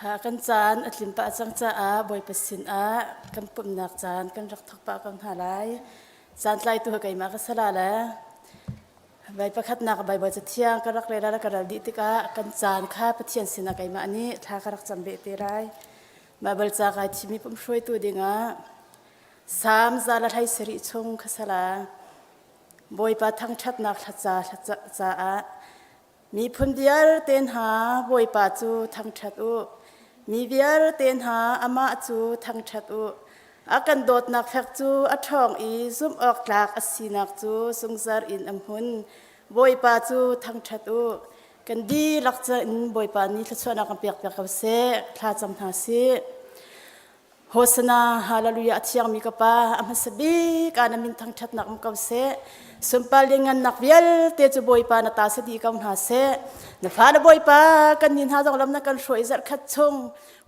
Kha kan caan a tlin pah cang caah Bawipa sinah kan pumhnak caan kan rak thawk pah ko hna lai. Caan tlaitu hi keimah ka si la le Vai pakhatnak Baibal cathiang ka rak rel ka ral dih tikah kan caan kha Pathian sinah keimah nih thla ka rak cam beh te lai. Baibal ca kai thimi pumhruaitu dingah Salm 117 chung kha sala Bawipa thangṭhatnak thlaca caah Miphun vialte hna Bawipa cu thangṭhat u. Mi vialte hna amah cu thangṭhat u. A kan dawtnak fek cu a ṭhawng i zumh awk tlak a sinak cu zungzal in a hmun. Bawipa cu thangṭhat u. Kan dihlak in Bawipa nih thluachuahnak kan pekpiak ko seh. Thla cam hna sih. Hosana, Hallelujah, a thiangmi ka Pa, a hmasa bik ah na min thangṭhatnak um ko seh. Sunpar lianngannak vialte cu Bawipa na ta si dih ko hna seh. Na fa na Bawipa, kan ni hna zong lam na kan hruai zarhkhat chung.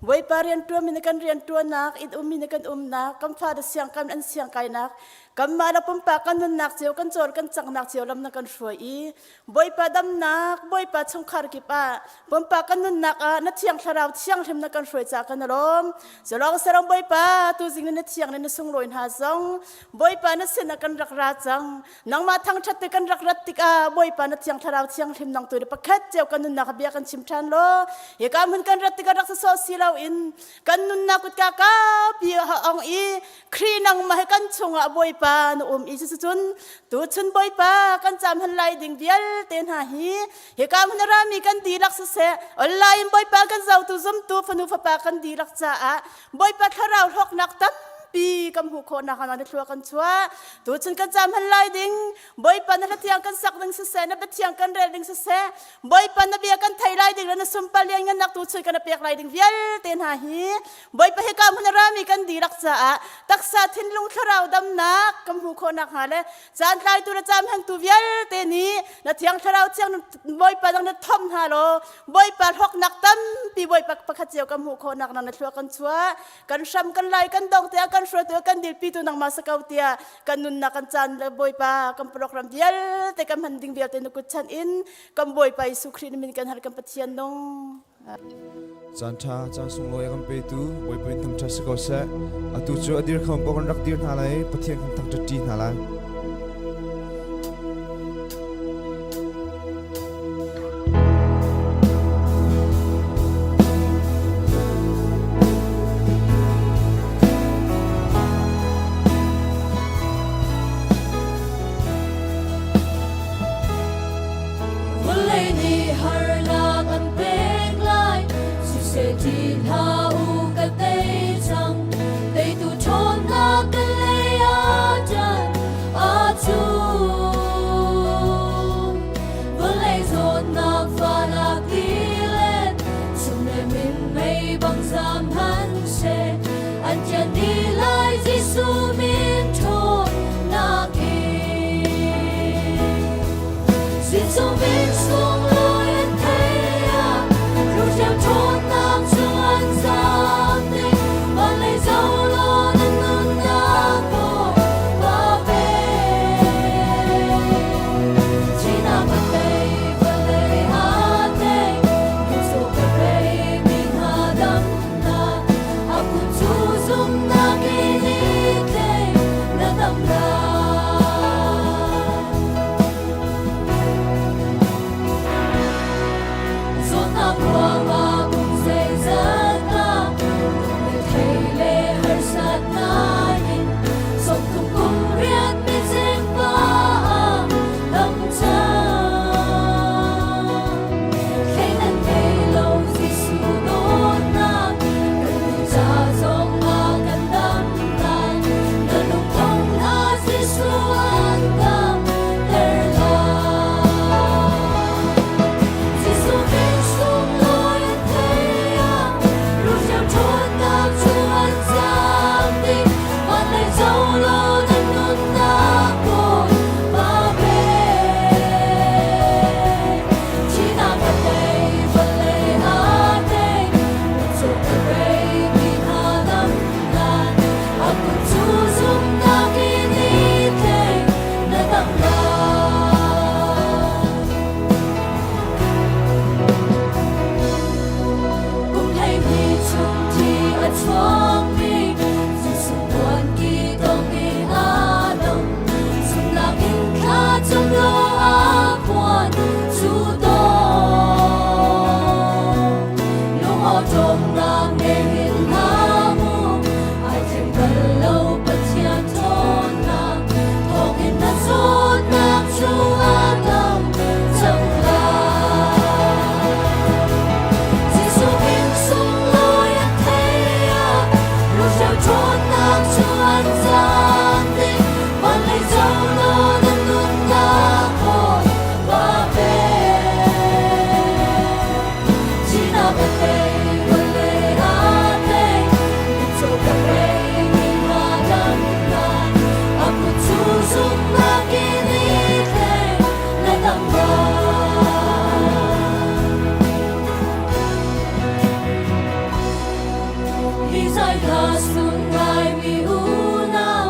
Bawipa rianṭuanmi na kan rianṭuannak, inn ummi na kan umnak, kan fa na siang kan an siang kainak, kanmah na pumpak kan nunnak cio, kan cawl kan cangnak cio lam na kan hruai i Bawipa damnak, Bawipa chungkhar kip ah, pumpak kan nunnak ah na thiang thlarau thianghlim na kan hruai caah kan lawm. Zulawng sarong Bawipa, tuzing na thiang le na sunglawi hna zong Bawipa na sin ah kan rak ra cang. Nangmah thangṭhat te kan rak rat tikah Bawipa na thiang thlarau thianghlim nang tu le pakhat cio kan nunnak bia kan chim ṭhan law hika hmun kan rat tikah rak sawsawh si loin kan nunnak kutka kaupi a ong i Khrih nangmah he kan chungah Bawipa na um i cucun tuchun Bawipa kan cam han lai ding vialte hna hi hika hmun a rami kan dihlak siseh online in Bawipa kan zotu zumtu fanu fapa kan dihlak caah Bawipa thlarau hlawknak tampi kan hmuh khawhnak hnga na thlua kan chuah tuchun kan cam han lai ding Bawipa na hlathiang kan sak ding siseh na biathiang kan rel ding siseh Bawipa na bia kan thei lai ding le na sunpar lianngannak tu chun kan pek lai ding vialte hna hi Bawipa hika hmun a rami kan dihlak caah taksa thinlung thlarau damnak kan hmuh khawh nakhnga le caan tlaitu le caan hmangtu vialte nih na thiang thlarau thiang Bawipa nang na thom hna law Bawipa hlawknak tampi Bawipa pakhat cio kan hmuh khawh nak nang na thlua kan chuah kan hram kan lai kan dong tiah kan hruaitu kan dilpitu nangmah sa ko tiah kan nunnak kan caan le Bawipa kan program vialte kan hman ding vialte na kut chan in kan Bawipa Jesuh Khrih min kan hal kan Pathian nung. Caan ṭha, caan sunglawi a kan petu Bawipa in thangṭhat si ko seh. Atu cu a dir kho paoh kan rak dir hna lai, Pathian kan thangṭhat ṭi hna lai. Vawlei nih harnak an pek lai, siseh ṭih hlah u ka tei cang. Teitu ṭhawnnak ka lei ah ṭan. Thlacam law a phuan cu tawn. Lungawṭawmnak ngei in hlah mu, ai thleng bal lo Pathian ṭhawnnak. Thawngin na zawtnak cu a dam cang lai. Jesuh min sunglawi a thei ah, lunghreu ṭhawnnak cu an zam dih. Van lei zoh law na nunnak Bawipa pe. Thihnak a tei, vawlei a tei, mitcaw ka pei, mi hna damnak. A kut cu zumhnak in i thleng, na dam lai. Hi zai hla sun ngaimi unau,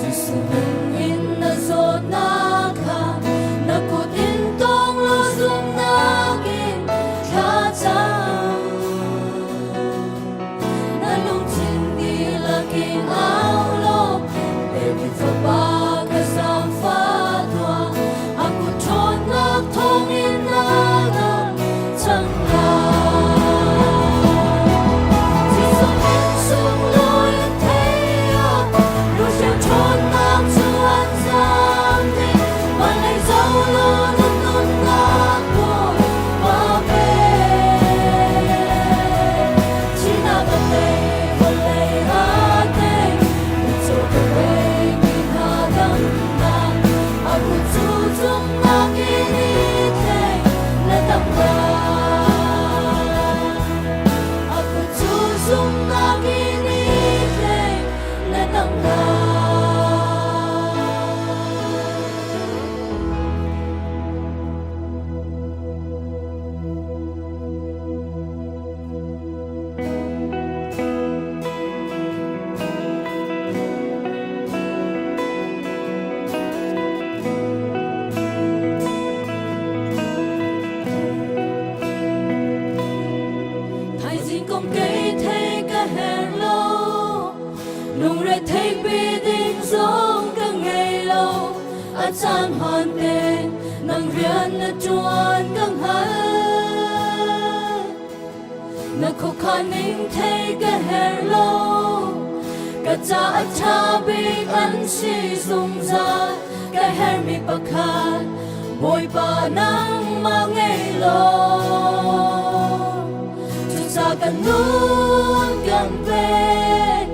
Jesuh min in na zawtnak kha na kut in tawng law zumhnak in thlacam. Na lungthin dihlak in au law, David fapa ka zaangfah tuah, a kut ṭhawnnak thawngin na dam cang lai. Jesuh min sunglawi a thei ah, luhreu ṭhawnnak cu an zam dih. Van lei zoh law na nunnak Bawipa pe. Thihnak a tei, vawlei a tei, mitcaw ka pei, mi hna damnak. A kut cu zumhnak in i thleng, na dam lai. A kut cu zumhnak in i thleng, na dam lai. Thaizing kong kei thei ka her lo, lungre thei pi ding zong ka ngei lo. A caan hmaan te nang rian na ṭuan ka hngal. Na khuakhan ning thei ka her lo, ka ca a ṭha bik an si zungzal. Ka hermi pakhat Bawipa nangmah ngei law. Cuca kan nun kan pek,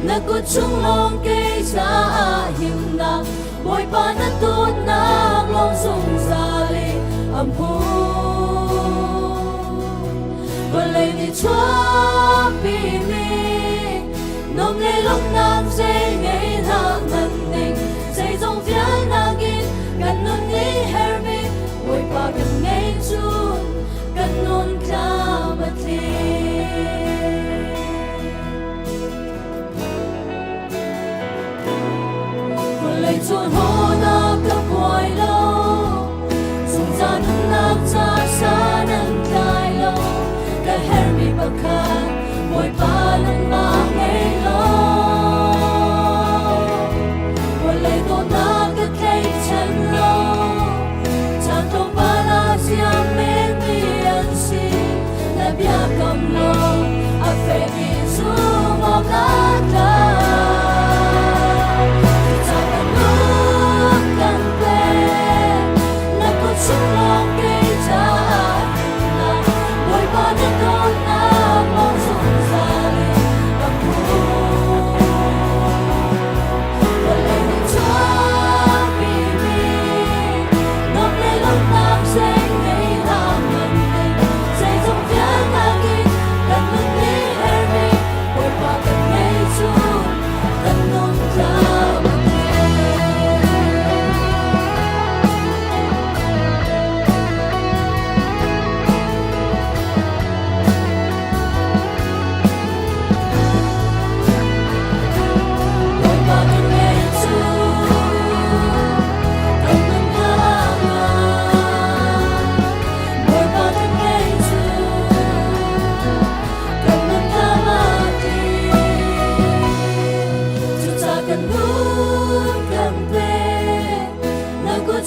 na kut chung lawng kei caah himnak. Bawipa na dawtnak lawng zungzal in a hmu. Vawlei nih chuahpimi nom le lawmhnak zei ngei hlah ngan ding, zeizong vialnak in kan nun nih hermi Bawipa kan ngei cun kan nun tlam a tling. Vawlei cu hawnak ka buai lo, zungzal nunnak ca san an tlai lo. Ka hermi pakhat Bawipa nangmah ngei law.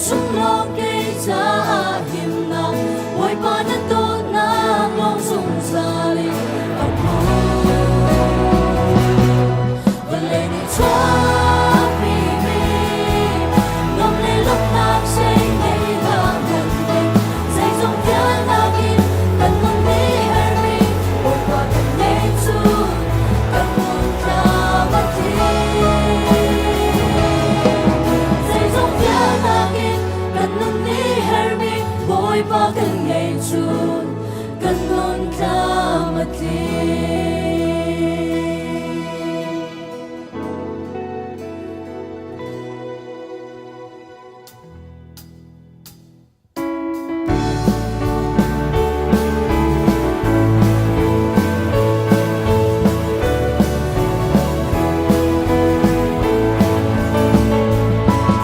chung lawng kei caah himnak Bawipa na dawtnak lawng zungzal in a hmun. Vawlei nih chuahpi mi nuam le lawmhnak sei ngei hlah hmanh zeizong vialnak in kan nun nih herhmi Bawipa kan ngei cu kan nun tlam a tling. Zeizong vialnak in kan nun nih herhmi Bawipa kan ngei cu kan nun tlam a tling.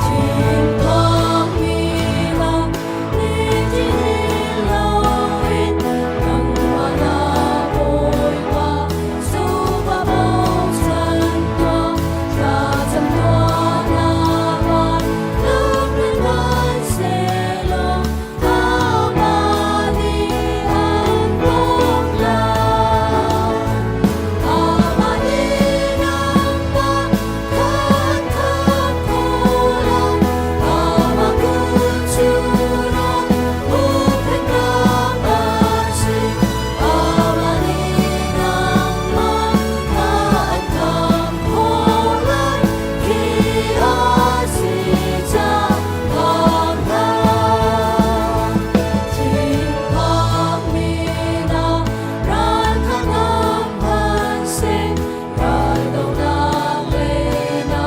Thingphangmi lam nitin loin nangmah na Bawipa Supa bochan tuah thlacam tuah na van lungrin hmanhsehlaw amah nih an bawmh lai. Amah nih nangmah khan khamh khawh lai. Amah kut chungah huhphenhnak a si. Amah nih nangmah khan khamh khawh lai. Khi a si ca phang hlah. Thingphangmi na ral kha ngam hmanhseh, raldohnak lei na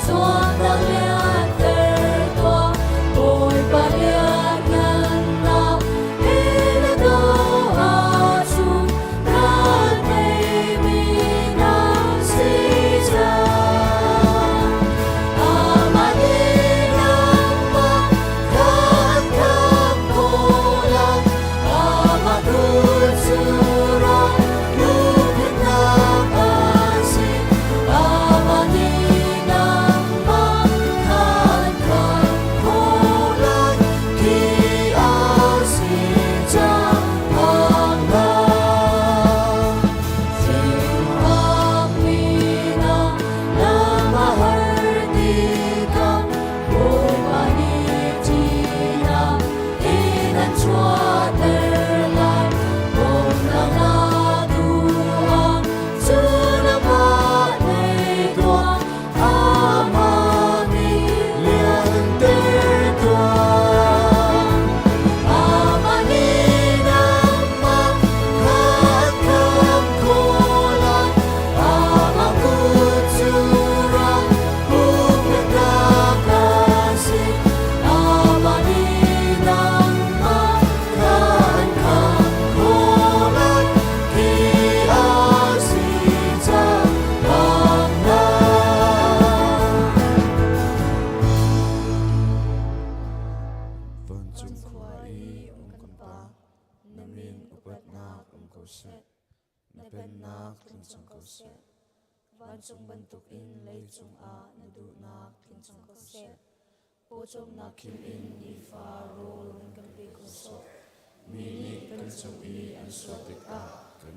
zuannak lianter tuah. Bawipa lianngannak he na doh ahcun ral teimi na si cang. Amah nih nangmah khan khamh khawh lai. Amah kut cu ral huhphenhnak a si. Amah nih nangmah khan khamh khawh lai. Khi a si cang phang hlah. Thingphangmi na lam a har tikah Bawipa nih ṭihnak in an chuahter lai. Bawmhnak na duh ah cun amah nei tuah, amah nih lianter tuah. Amah nih nangmah khan khamh khawh lai. Amah kut cu ral huhphenhnak a si. Amah nih nangmah khan khamh khawh lai. Khi a si cang phang hlah. Vancung khua i um kan Pa, na min upatnak um ko seh. Na pennak tlung cang ko seh. Vancung bantukin leicung ah na duhnak tling cang ko seh. Pawcawmnak khim in nifa rawl run kan pe ko sawh. Mi nih kan cung i an sual tikah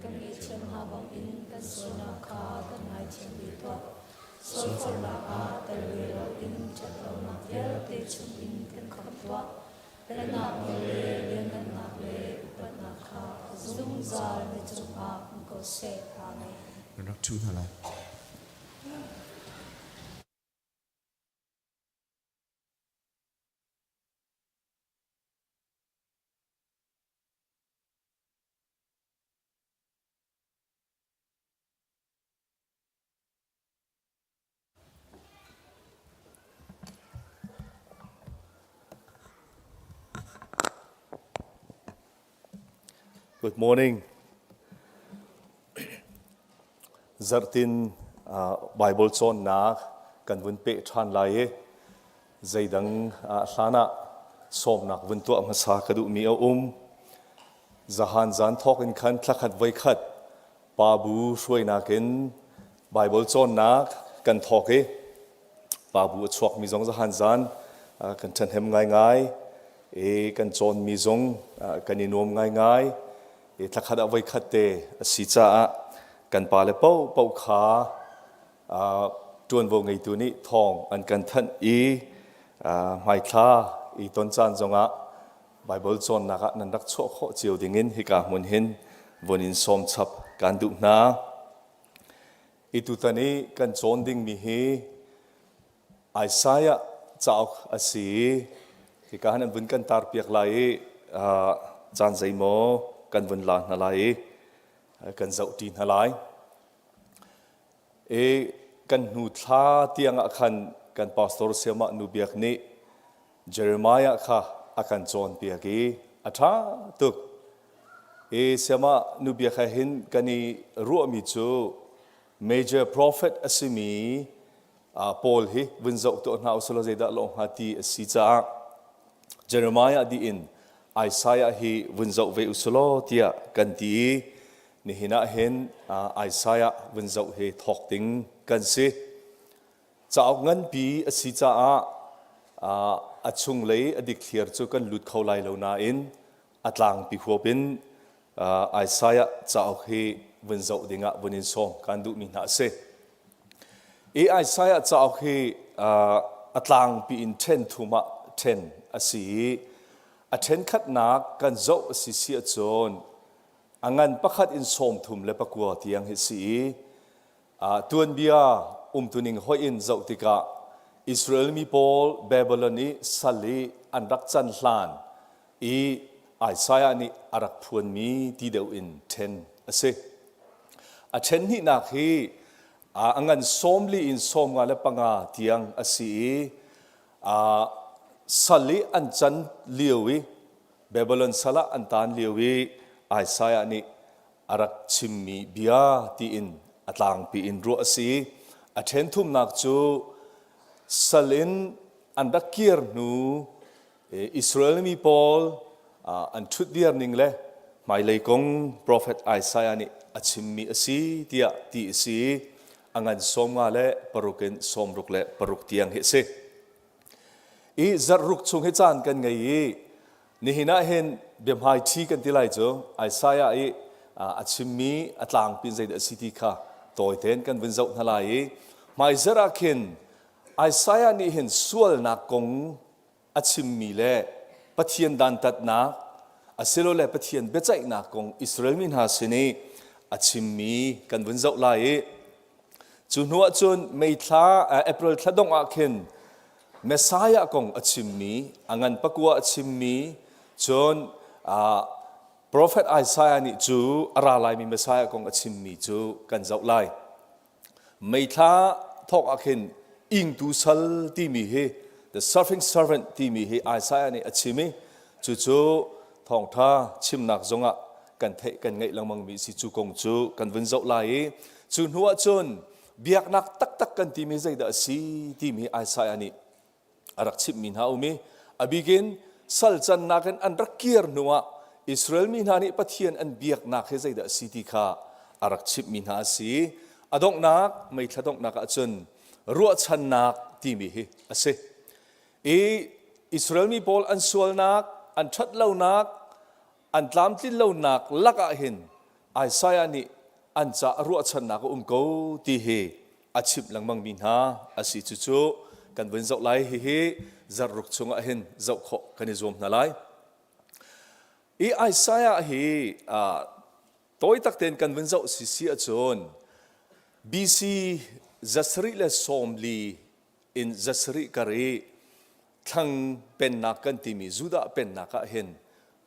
kan ngaihthiam hna bangin kan sualnak kha kan ngaithiam ve tuah. Sualforhnak ah tel ve loin ṭhatlonak vialte chungin kan khamh tuah. Pennak nawl le lianngannak le upatnak kha zungzal na cungah um ko seh. Amen. Kan rak ṭhu hna lai. Good morning. Zarhtin Bible cawnnak kan vun peh ṭhan lai i zeidang hlan ah sawmnak vun tuah hmasa ka duhmi a um. Zahan zan thawk in khan thlakhat voikhat pa bu hruainak in Bible cawnnak kan thawk i pa bu a chuakmi zong zahan zan Kan ṭhahnem ngaingai i kan cawnmi zong kan i nuam ngaingai. I thlakhat ah voikhat te a si caah kan pale paohpaoh kha ṭuanvo ngeitu nih thawng an kan thanh i hmaithla i ton caan zongah Baibal cawnnak ah nan rak chuah khawh cio dingin hika hmun hin vun in sawm chap kan duh hna. I tutan i kan cawn dingmi hi Isaiah cauk a si i hika han an vun kan tarpiak lai i caan zeimaw kan vun la hna lai i kan zohṭi hna lai. I kan hnu thla tiang ah khan kan pastor Siamah Nu Biak nih Jeremiah kha a kan cawnpiak i a ṭha tuk. I Siamah Nu Biak he hin kan i ruahmi cu major prophet a simi Paul hi vun zoh tuah hna usih law zeidah lawh hnga ti a si caah Jeremiah dih in Isaiah hi vun zoh ve usih law tiah kan ti i nihin ah hin Isaiah vun zoh hi thawk ding kan si. Cauk nganpi a si caah a chunglei a dikthliar cu kan lut kho lai lo nain a tlangpi huap in Isaiah cauk hi vun zoh dingah vun in sawm kan duhmi hna a si. I Isaiah cauk hi a tlangpi in ṭhen thum ah ṭhen a si i a ṭhenkhatnak kan zoh a si si ahcun a ngan pakhat in 39 tiang hi si i tuanbia umtuning hoih in zoh tikah Israel mi pawl Babylon i sal i an rak can hlan i Isaiah nih a rak phuanmi ti deuh in ṭhen a si. A ṭhen hnihnak hi a ngan 40 in 55 tiang a si i sal i an can lio i Babylon sal ah an taan lio i Isaiah nih a rak chimmi bia tiin a tlangpi in ruah a si. A ṭhen thumnak cu sal in an rak kir hnu Israel mi pawl an ṭhutdir ning le hmailei kong profet Isaiah nih a chimmi a si tiah ti a si. A ngan 56 in 66 tiang hi a si. I zarh ruk chung hi caan kan ngei i nihin ah hin biahmaiṭhi kan ti lai cu Isaiah i a chimmi a tlangpi zeidah a si ti kha tawi tein kan vun zoh hna lai i hmaizarh ah khin Isaiah nih hin sualnak kong a chimmi le Pathian dantatnak asilole Pathian biaceihnak kong Israel mi hna sin i a chimmi kan vun zoh lai i cu hnu ah cun May thla April thla dongh ah khin Messiah kong a chimmi a ngan pakua a chimmi cun Prophet Isaiah nih cu a ra laimi Messiah kong a chimmi cu kan zoh lai. Meithla thawk ah khin ingtu sal timi hi the suffering servant timi hi Isaiah nih a chim i cucu thawngtha chimnak zongah kan theih kan ngeih lengmang mi si cu kong cu kan vun zoh lai i cu hnu ah cun biaknak taktak kan timi zeidah a si timi Isaiah nih a rak chimhmi hna um i a bikin sal cannak in an rak kir hnuah Israel mi hna nih Pathian an biaknak hi zeidah a si ti kha a rak chimhmi hna a si. A donghnak meithla donghnak ahcun ruahchannak timi hi a si. I Israel mi pawl an sualnak, an ṭhatlonak, an tlamtlin lonak lakah hin Isaiah nih an caah ruahchannak a um ko ti hi a chimh lengmangmi hna a si. Cucu kan vun zoh lai. Hihi zarhruk chungah hin zoh khawh kan i zuam hna lai. I Isaiah hi tawi tak tein kan vun zoh si si ahcun BC 740 in 7 kar i thlang pennak kan timi Judah pennak ah hin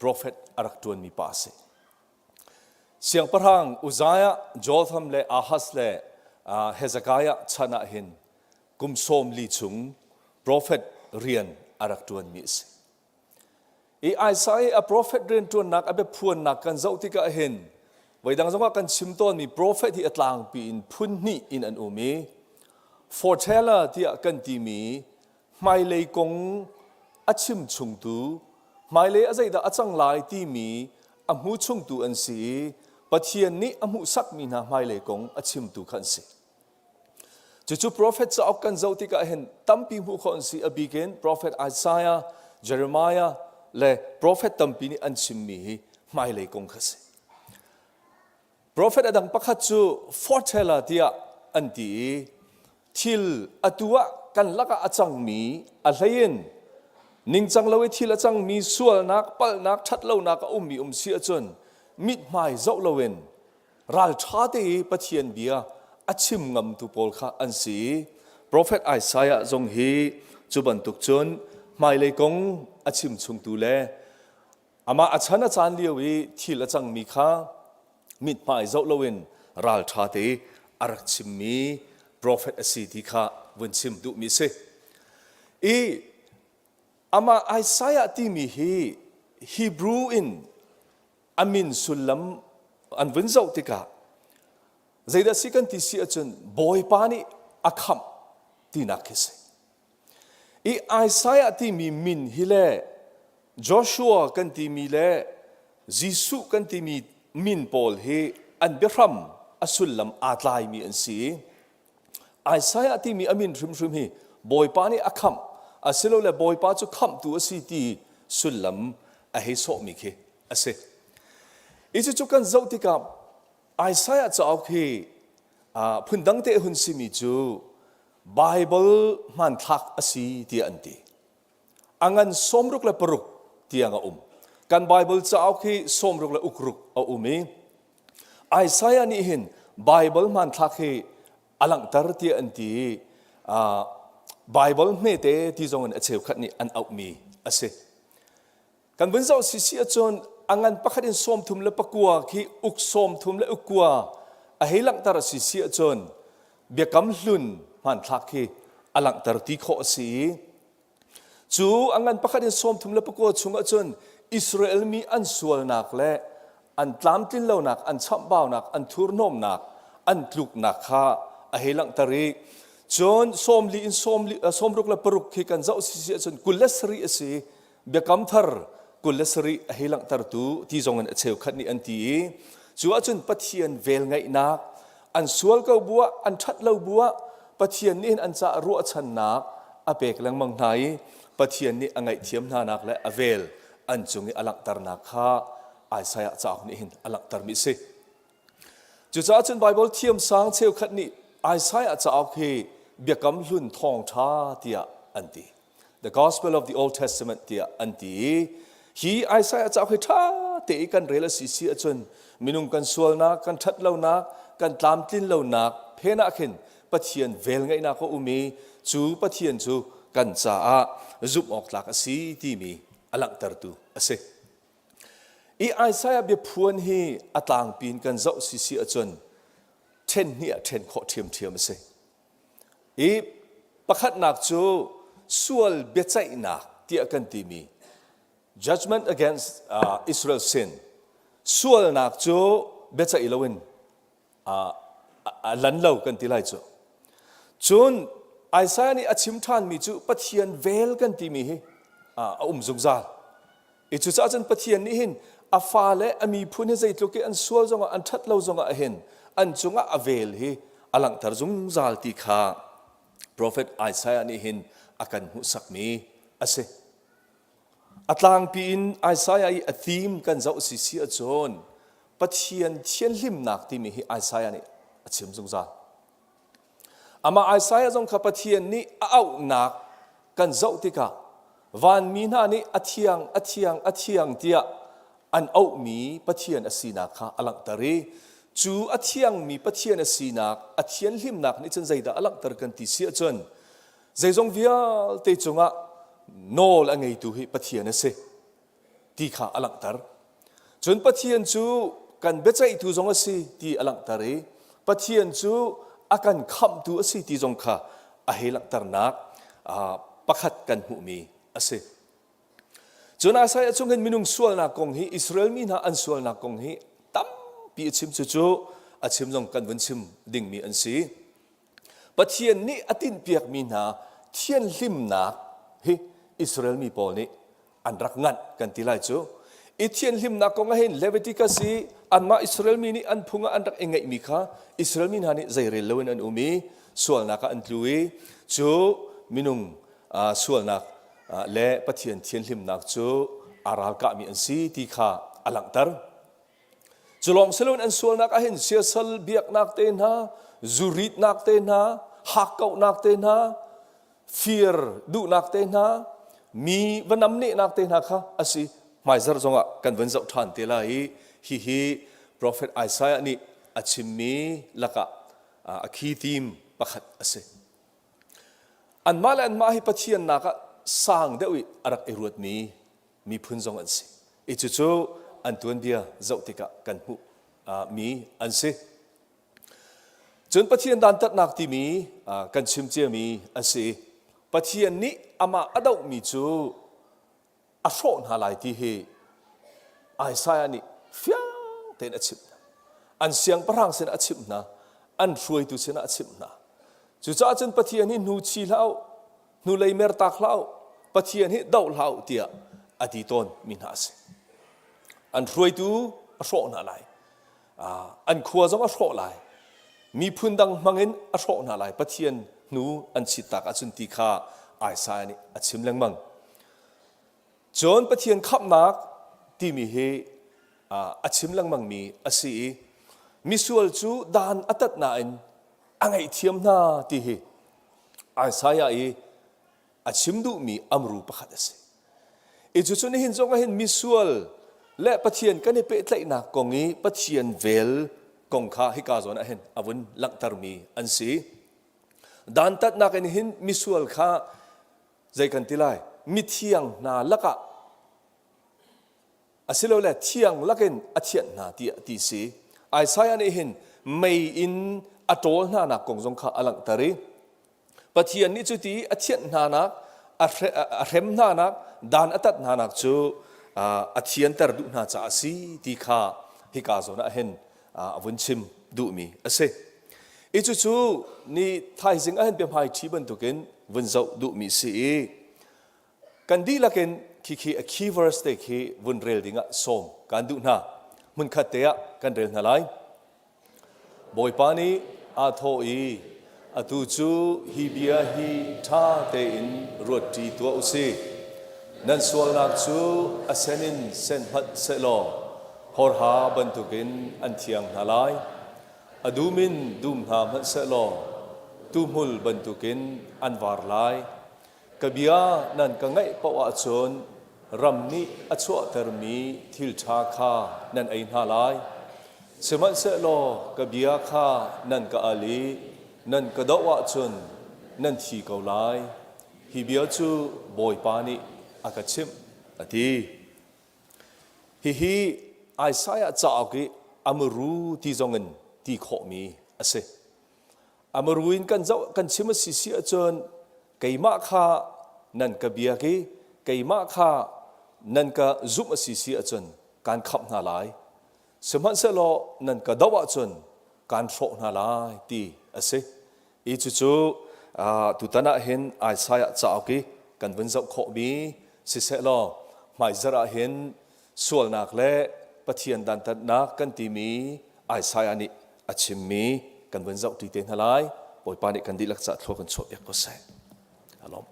profet a rak ṭuanmi pa a si. Siangpahrang Uzziah, Jotham le Ahaz le Hezekiah chan ah hin kum 40 chung profet rian a rak ṭuanmi a si. I Isaiah a profet rianṭuannak a biaphuannak kan zoh tikah hin voidang zongah kan chim tawnmi profet hi a tlangpi in phun hnih in an um i foreteller tiah kan timi hmailei kong a chim chungtu hmailei a zeidah a cang lai timi a hmu chungtu an si i Pathian nih a hmuhsakmi hna hmailei kong a chimtu kha an si. Cucu profet cauk kan zoh tikah hin tampi hmuh khawh an si. A bik in profet Isaiah, Jeremiah le profet tampi nih an chimmi hi hmailei kong kha si. Profet a dang pakhat cu foreteller tiah an ti i thil atu ah kan lakah a cangmi a hleiin ningcang lo i thil a cangmi sualnak, palhnak, ṭhatlonak a ummi um si ahcun mithmai zoh loin ralṭha te i Pathian bia a chim ngamtu pawl kha an si i Profet Isaiah zong hi cu bantuk cun hmailei kong a chim chungtu le Amah a chan a caan lio i thil a cangmi kha mithmai zoh loin ralṭha te a rak chimmi profet a si ti kha vun chim duhmi a si. I amah Isaiah timi hi Hebrew in a min sullam an vun zoh tikah zeidah si kan ti si ahcun Bawipa nih a khamh tinak khi si. I Isaiah timi min hi le Joshua kan timi le Jesuh kan timi min pawl hi an biahram a sullam aa tlaimi an si. Isaiah timi a min hrimhrim hi Bawipa nih a khamh asilole Bawipa cu khamhtu a si ti sullam a hei sawhmi khi a si. I cucu kan zoh tikah Isaiah cauk hi phundang te hun simi cu Baibal hmanthlak a si tiah an ti. A ngan 66 tiang a um. Kan Baibal cauk hi 60 le ukruk a um i Isaiah nih hin Baibal hmanthlak hi a langhter tiah an ti i Baibal hmete ti zong in a cheukhat nih an auhmi a si. Kan vun zoh sisi ahcun a ngan pakhat in 34 khi uk 39 a hei langhter a si si ahcun biakam hlun hmanthlak khi a langhter ti khawh a si i cu a ngan pakhat in 39 chung ahcun Israel mi an sualnak le an tlamtlin lonak an chamhbaunak an thurhnawmnak an tluknak kha a hei langhter i cun 40 in 66 khi kan zoh sisi ahcun 27 a si. Biakam thar 27 a hei langhtertu ti zong in a cheukhat nih an ti i cu ahcun Pathian velngeihnak an sual ko bu ah an ṭhat lo bu ah Pathian nih hin an caah ruahchannak a pek lengmang hna i Pathian nih a ngaihthiam hnanak le a vel an cung i a langhternak kha Isaiah cauk nih hin a langhtermi a si. Cucaah cun Baibal thiamsang cheukhat nih Isaiah cauk hi Biakam Hlun thawngṭha tiah an ti. The Gospel of the Old Testament tiah an ti i hi Isaiah cauk hi ṭha te i kan rel a si si ahcun minung kan sualnak, kan ṭhatlonak, kan tlamtlin lonak phen ah khin Pathian velngeihnak a um i cu Pathian cu kan caah zumh awk tlak a si timi a langhtertu a si. I Isaiah biaphuan hi a tlangpi in kan zoh si si ahcun ṭhen hnih ah ṭhen khawh ṭhiamṭhiam a si. I pakhatnak cu sual biaceihnak tiah kan timi judgment against Israel sin sualnak cu biaceih loin a lan lo kan ti lai cu. Cun Isaiah nih a chim ṭhanmi cu Pathian vel kan timi hi a um zungzal. I cucaah cun Pathian nih hin a fale a miphun hi zeitluk i an sual zongah an ṭhat lo zongah hin an cungah a vel hi a langhter zungzal ti kha profet Isaiah nih hin a kan hmuhsakmi a si. A tlangpi in Isaiah i a theme kan zoh si si ahcun Pathian thianhlimnak timi hi Isaiah nih a chim zungzal. Amah Isaiah zong kha Pathian nih a auhnak kan zoh tikah vanmi hna nih a thiang, a thiang, a thiang tiah an auhmi Pathian a sinak kha a langhter i cu a thiangmi Pathian a sinak, a thianhlimnak nih cun zeidah a langhter kan ti si ahcun zeizong vialte cungah nawl a ngeitu hi Pathian a si. ti kha a langhter. Cun Pathian cu kan biaceihtu zong a si ti a langhter i Pathian cu a kan khamhtu a si ti zong kha a hei langhternak pakhat kan hmuhmi a si. Cun Isaiah chung hin minung sualnak kong hi Israel mi hna an sualnak kong hi tampi a chim cucu a chim zong kan vun chim dingmi an si. Pathian nih a tinhpiakmi hna thianhlimnak hi Israel mi pawl nih an rak nganh kan ti lai cu. I thianhlimnak kong ah hin Leviticus i Anmah Israel mi nih an phung ah an rak i ngeihmi kha Israel mi hna nih zeirel loin an um i sualnak ah an tlu i cu minung sualnak le Pathian thianhlimnak cu aa ralkahmi an si ti kha a langhter. Cu lawng si loin an sualnak ah hin siasal biaknak te hna, zuritnak te hna, hakkauhnak te hna, fir duhnak te hna, mi va namnehnak te hna kha a si. Hmaizarh zongah kan van zoh ṭhan te lai i hihi Profet Isaiah nih a chimmi lakah a khi tim pakhat a si. Anmah le anmah hi Pathian nak ah sang deuh i a rak i ruatmi miphun zong an si. I cucu an tuanbia zoh tikah kan hmuh mi an si. Cun Pathian dantatnak timi kan chim ciami a si. Pathian nih amah a dohmi cu a hrawh hna lai ti hi Isaiah nih fiang tein a chimh hna. An siangpahrang sinah a chimh hna, an hruaitu sinah a chimh hna. Cucaah cun Pathian hi hnu chi hlah u, hnulei mertak hlah u, Pathian hi doh hlah u tiah a ti tawn mi hna a si. An hruaitu a hrawh hna lai. An khua zong a hrawh lai. Miphun dang hmangin a hrawh hna lai. Pathian hnu an chittak ahcun ti kha Isaiah nih a chim lengmang. Cun Pathian khamhnak timi hi a chim lengmangmi a si i misual cu dan a tat nain a ngaihthiam hna ti hi Isaiah i a chim duhmi amru pakhat a si. I cucu nihin zong ah hin misual le Pathian kan i pehtlaihnak kong i Pathian vel kong kha hika zawn ah hin a vun langhtermi an si. Dantatnak in hin misual kha zei kan ti lai mithiang hna lakah asilole thiang lakin a thianh hna tiah ti si. Isaiah nih hin mei in a ṭawl hna nak kong zong kha a langhter i Pathian nih cuti a thianh hna nak a hrem hna nak dan a tat hna nak cu a thianter duh hna caah a si ti kha hika zawn ah hin a vun chim duhmi a si. I cucu ni thaizing ah hin biahmai ṭhi bantukin vun zoh duhmi si i kan dihlak in khikhi a key verse te khi vun rel dingah sawm kan duh hna. Hmunkhat te ah kan rel hna lai. Bawipa nih aa thawh i atu cu hi bia hi ṭha tein ruatṭi tuah u sih. Nan sualnak cu a sen in sen hmanh sehlaw horha bantukin an thiang hna lai. A dum in dum hna hmanh sehlaw tuhmul bantukin an var lai. Ka bia nan ka ngaih paoh ahcun ram nih a chuahtermi thil ṭha kha nan ei hna lai. Sihmanhsehlaw ka bia kha nan ka al i nan ka doh ahcun nan thi ko lai. Hi bia cu Bawipa nih a ka chimh, a ti. Hihi Isaiah cauk i a muru ti zongin ti khawhmi a si. A muru in kan zoh kan chim a si si ahcun keimah kha nan ka biak i keimah kha nan ka zumh a si si ahcun kaan khamh hna lai. Sihmanhsehlaw nan ka doh ahcun kaan hrawh hna lai ti a si. I cucu tutan ah hin Isaiah cauk i kan vun zoh khawhmi sisehlaw hmaizarh ah hin sualnak le Pathian dantatnak kan timi Isaiah nih a chimmi kan vun zoh ṭi te hna lai. Bawipa nih kan dihlak cah thlua kan chuahpiak ko seh. Alom.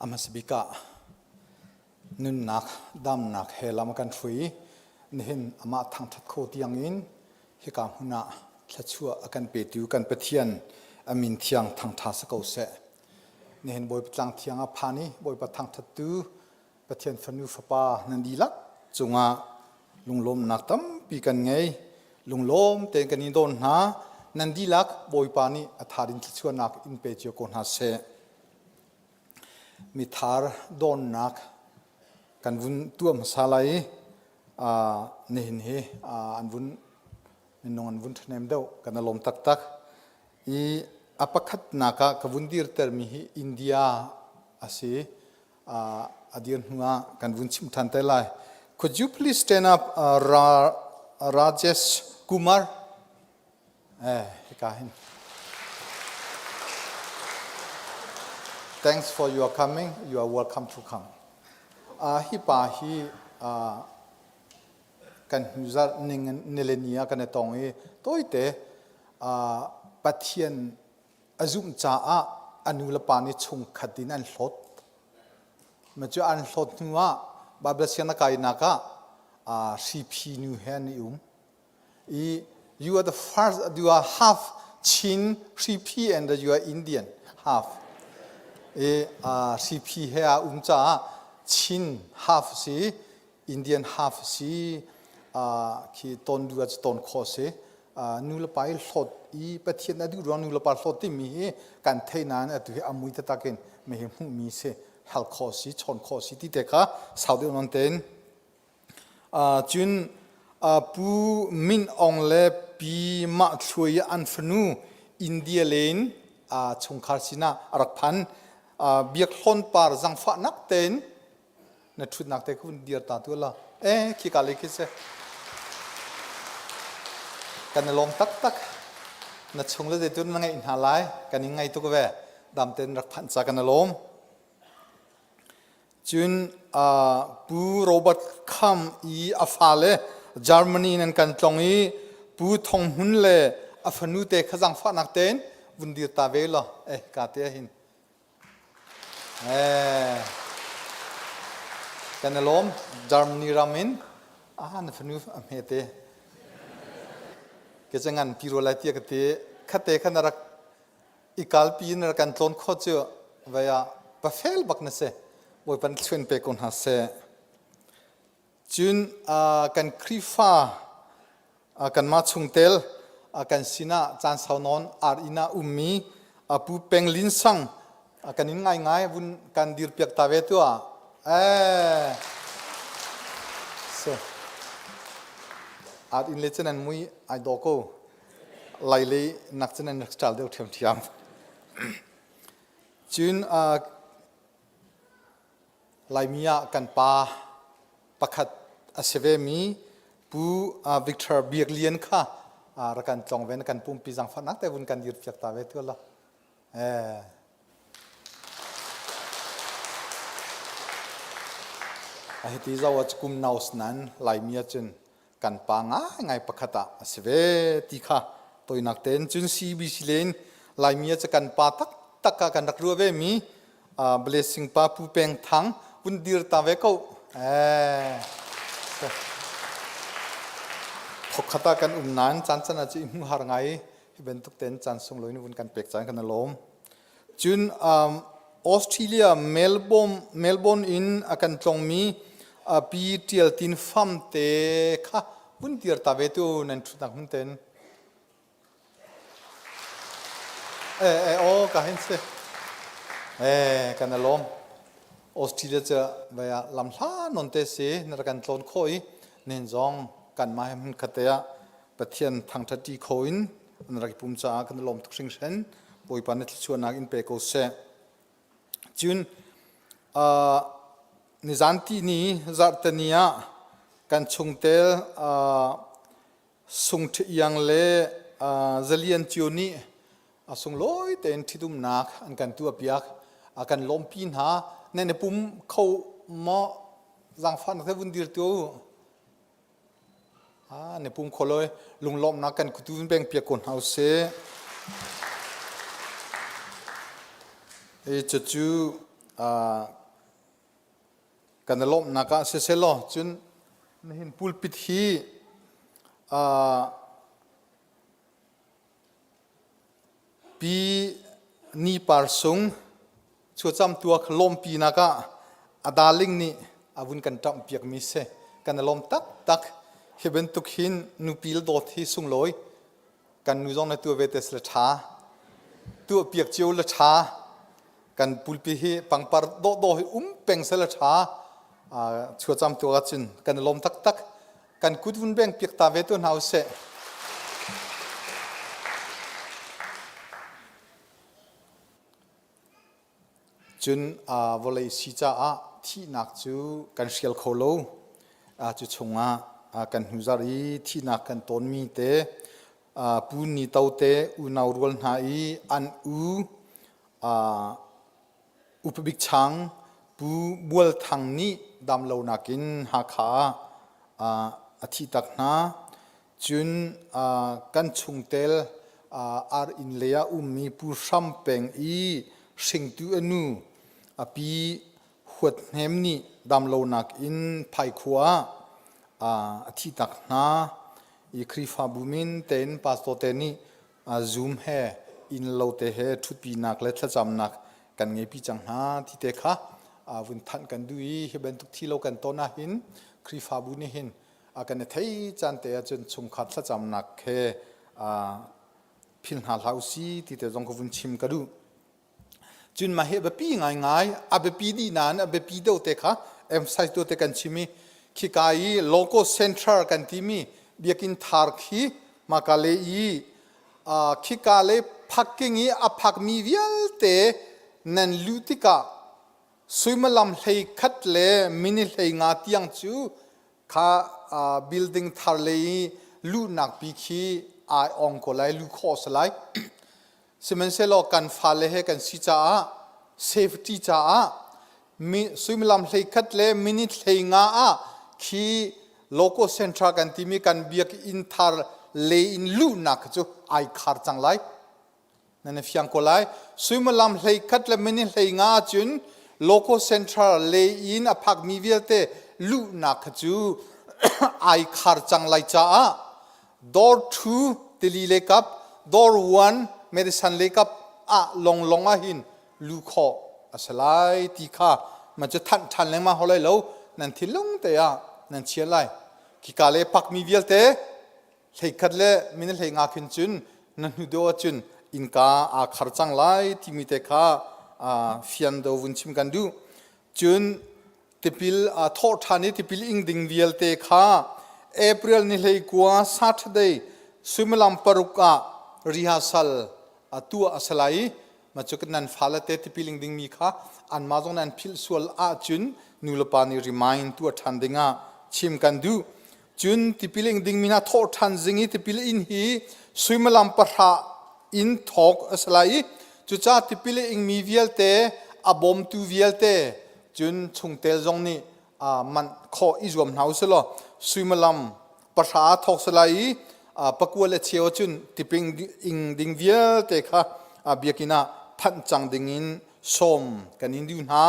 A hmasa bik ah nunnak damnak he lam a kan hrui. Nihin amah thangṭhat kho tiangin hika hmun ah thluachuah a kan petu kan Pathian a min thiang thangṭha si ko seh. Nihin Bawipa tlang thiang ah phan i Bawipa thangṭhattu Pathian fanu fapa nan dihlak cungah lunglawmnak tampi kan ngei. Lunglawm tein kan in dawn hna. Nan dihlak Bawipa nih a tharin thluachuahnak in pe cio ko hna seh. Mithar dawnnak kan vun tuah hmasa lai i nihin hi an vun minung an vun ṭhahnem deuh kan i lawm taktak. I a pakhatnak ah ka vun dirtermi hi India a si. A dir hnu ah kan vun chim than te lai. Could you please stand up, uh, Ra Rajesh Kumar? Eh, hika hin. Thanks for your coming. You are welcome to come. Uh, hi pa hi uh, kan hnuzarh ning nileni ah kan i tong i tawite uh, Pathian a zumh caah a nu le pa nih chungkhat in an hlawt. Ma cu an hlawt hnu ah Bible sianginn a kainak ah uh, hriphi nu he an i um. I you are the first, you are half Chin Hriphi and you are Indian half. I uh, Hriphi he a um caah Chin half si, Indian half si, uh, khi ton du ah ton kho si. Uh, nu le pa i hlawt i Pathian a duh ruang nu le pa hlawt timi hi kan thei nain atu hi a mui taktak in mi hi hmuhmi si hal kho si chawn kho si ti te kha sau deuh non tein Cun Pu Min Aung le Pi Mah Thluai an fanu India len chungkhar sinah a rak phan. Biak Hlawn Par zangfahnak tein na ṭhutnak te kha vun dir ta tu la. Eh, khika lei khi si. Kan i lawm taktak. Na chung le zeitu na ngeih hna lai. Kan in ngai tuk ve. Dam tein rak phanh ca kan i lawm. Cun Pu Robert Kham i a fale Germany in an kan tlong i Pu Thong Hmun le a fanu te kha zaangfahnak tein vun dir ta ve law eh ka te hin eh kan i lawm Germany ram in ah na fanu a hme te ke cu ngan pi rua lai tia ka ti khate kha na rak i kalpi in rak kan tlawn kho cu vai ah pafel bak na si Bawipa nih thluan pe ko hna seh cun kan Khrihfa kanmah chungtel kan sinah caan sau nawn ar inn ah ummi Pu Peng Lin Sang kan in ngaingai vun kan dirpiak ta ve tuah eh se ar inn le cun an mui ai daw ko Lai lei nak cun an rak ṭal deuh ṭhiamṭhiam. Cun uh, Laimi ah kan pa pakhat a si vemi Pu uh, Victor Biak Lian kha uh, rak kan tlong ve na kan pumpi zangfahnak te vun kan dir piak ta ve tu la. Eh. A hiti zau ah kum naus nan Laimi ah cun kan pa ngaingai pakhat ah a si ve ti kha toinak tein cun CBC len Laimi ah kan pa taktak ah kan rak ruah ve mi blessing pa Pu Peng Thang vun dir ta ve ko eh thokhat ah kan um nain caan can ah cu i hmu har ngai hi bantuk ten caan sunglawi in vun kan pek caan kan lawm Cun um, Australia Melbourne, Melbourne in a kan tlongmi uh, Pi Tial Tin Fam te kha vun dir ta ve tu nan ṭhutnak hmun ten. Eh, eh, oh, ka hin si. Eh, kan a lawm. Australia cu vai ah lam hla non te si na rak kan tlawn kho i nen zong kan mah he hmun khat te ah Pathian thangṭhat kho in an rak i pum caah kan i lawm tuk hringhran. Bawipa na thluachuahnak in pe ko seh. Cun uh, nizan ti ni zarhteni ah kan chungtel uh, Sung Ṭhi Iang le uh, Zalian Cio nih a sunglawi tein ṭhitumnak an kan tuahpiak a kan lawmpi hna nan i pum kho maw zaangfahnak te vun dir tu Ah, na pum kho loi lunglawmhnak kan kutu in beng piak ko hna usih. E cucu ah, kan i lawmhnak ah siseh law cun nihin pulpit hi ah, Pi Ni Par Sung chuacam tuak lawmpinak ah a darling nih a vun kan ṭamh piakmi si. Kan i lawm taktak. Hi bantuk hin nupi le dawt hi sunglawi. Kan nu zong na tuah ve te le ṭha. Tuah piak cio le ṭha. Kan pulpi hi pangpar dawhdawh hi um peng se le ṭha. Chuacam tuak ahcun kan i lawm taktak. Kan kut vun beng piak ta ve tu hna usih. Cun vawlei si caah thihnak cu kan hrial kho lo. Cu chungah kan hnuzarh i thihnak kan tawnmi te Pu Ni To te unau rual hna i an u Upabik Chang Pu Bual Thang nih damlonak in Hakha ah a thihtak hna. Cun kan chungtel ar inn lei ah ummi Pu Hram Peng i hringtu a nu a pi Huat Hnem nih damlonak in Phaikhua ah a thihtak hna. I Khrihfabu min tein pastor te nih Zoom he innlo te he ṭhutpinak le thlacamnak kan ngeipi cang hna ti te kha vun thanh kan duh i hi bantuk thi lo kan ton ahhin Khrihfabu nih hin kan i thei caan te ahcun chungkhar thlacamnak he phil hna hlah usi ti te zong ka vun chim ka duh. Cun mah hi a biapi ngaingai, a biapi dih nain a biapi deuh te kha emphasize deuh te kan chim i khika i local center kan timi biakinn thar khi maka le i khika le parking i a phakmi vialte nan luh tikah suimilam 11 le minute 15 tiang cu kha building thar le i luhnak pi khi ai ong ko lai luh khawh si lai. Sihmanhsehlaw kan fale he kan si caah safety caah mi suimilam 11 le minute 15 ah khi local center kan timi kan biakinn thar le in luhnak cu ai khar cang lai. Nan i fiang ko lai. Suimilam 11 le minute 15 cun local center le in a phakmi vialte luhnak kha cu ai khar cang lai caah Door 2 tili le kap, door 1 medicine le kap ah longlong ah hin lu khawh a si lai ti kha man cu thanh ṭhan lengmang hau lai lo nan thinlung te ah nan chia lai. Khika le pakmi vialte 11 le minute 15 khin cun na hnu deuh ahcun innka aa khar cang lai timi te kha fian do vun chim kan duh. Cun tipil aa thawh ṭhan i tipil ing ding vialte kha April ni 19 Saturday suimilam 6 ah rehearsal a tuah a si lai i mah cu nan fale te tipil ing dingmi kha anmah zong nan philh sual ahcun nulepa nih remind tuah ṭhan dingah chim kan duh. Cun tipil ing dingmi hna thawh ṭhan zing i tipil in hi suimilam 10 in thawk a si lai i cucaah tipil a ingmi vialte a bawmtu vialte cun chungtel zong nih manh khawh i zuam hna u sih law suimilam 10 ah thawk si lai i 9 le cheu cun tipil ing ding vialte kha biakinn ah phanh cang dingin sawm kan in duh hna.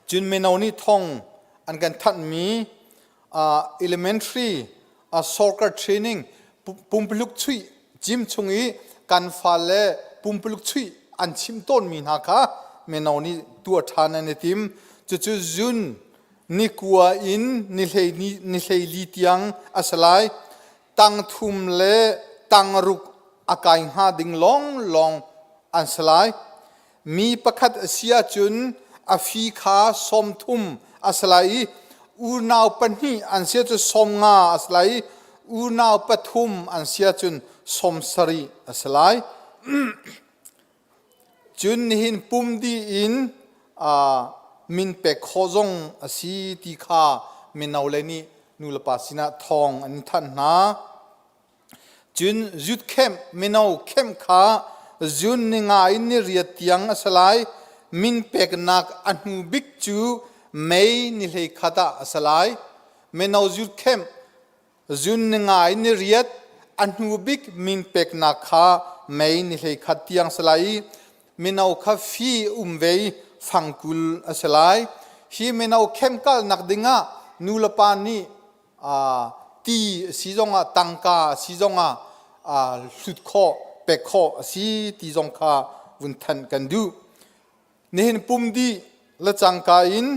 Cun mino nih thong an kan thanhmi elementary soccer training pumpuluk chuih gym chung i kan fale pumpuluk chuih an chimh tawnmi hna kha mino nih tuah ṭhan an i tim. Cucu June ni 9 in ni 12 tiang a si lai. Tang thum le tang ruk a kai hnga ding lawnglawng an si lai. Mi pakhat a si ahcun a fi kha 30 a si lai i unau pahnih an si ahcun 50 a si lai i unau pathum an si ahcun 70 a si lai. Cun nihin pum dih in min pek khawh zong a si ti kha mino le nih nulepa sinah thawng an thanh hna. Cun youth camp mino camp kha June ni 5 in ni 8 tiang a si lai. Min peknak a hnu bik cu May ni 21 ah a si lai. Mino youth camp June ni 5 in ni 8 a hnu bik min peknak kha May ni 21 tiang si lai i mino kha fee um ve i fangkul a si lai. Hi mino camp kalnak dingah nulepa nih ti a si zongah tangka a si zongah hlut khawh pek khawh a si ti zong kha vun thanh kan duh. Nihin pum dih le cangka in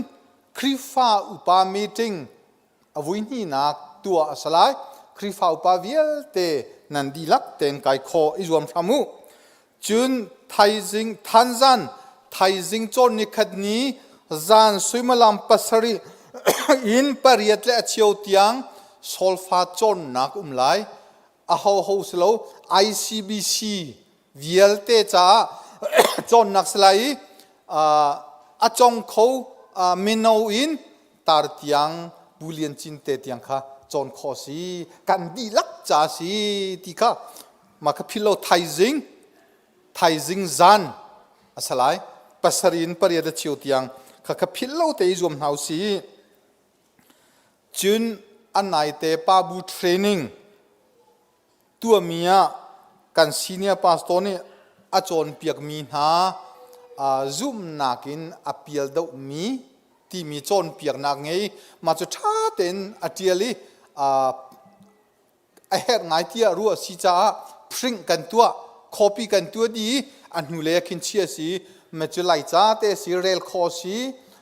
Khrihfa upa meeting a vuihnihnak tuah a si lai. Khrihfa upa vialte nan dihlak tein kai khawh i zuam hram u. Cun thaizing thanzan thaizing cawn nikhat ni zan suimilam 7 in 8 le a cheu tiang solfa cawnnak um lai. Ahoho si lo ICBC vialte caah cawnnak si lai i. A cong kho mino in tar tiang Bu Lian Cin te tiang kha cawn khawh si kan dihlak ca si ti kha mah kha philh lo thaizing thaizing zan a salai pasarih in pariat a cheu tiang kha kha philh lo te i zuam hna usih cun a naite pa bu training tuahmi ah kan senior pastor nih a cawnpiakmi hna zumhnak in a pial deuhmi timi cawnpiaknak ngei mah cu ṭha tein a ṭial i a herh ngai tiah ruah a si caah print kan tuah copy kan tuah dih i a hnulei ah khin chia a si ma cu laica te a si rel khawh a si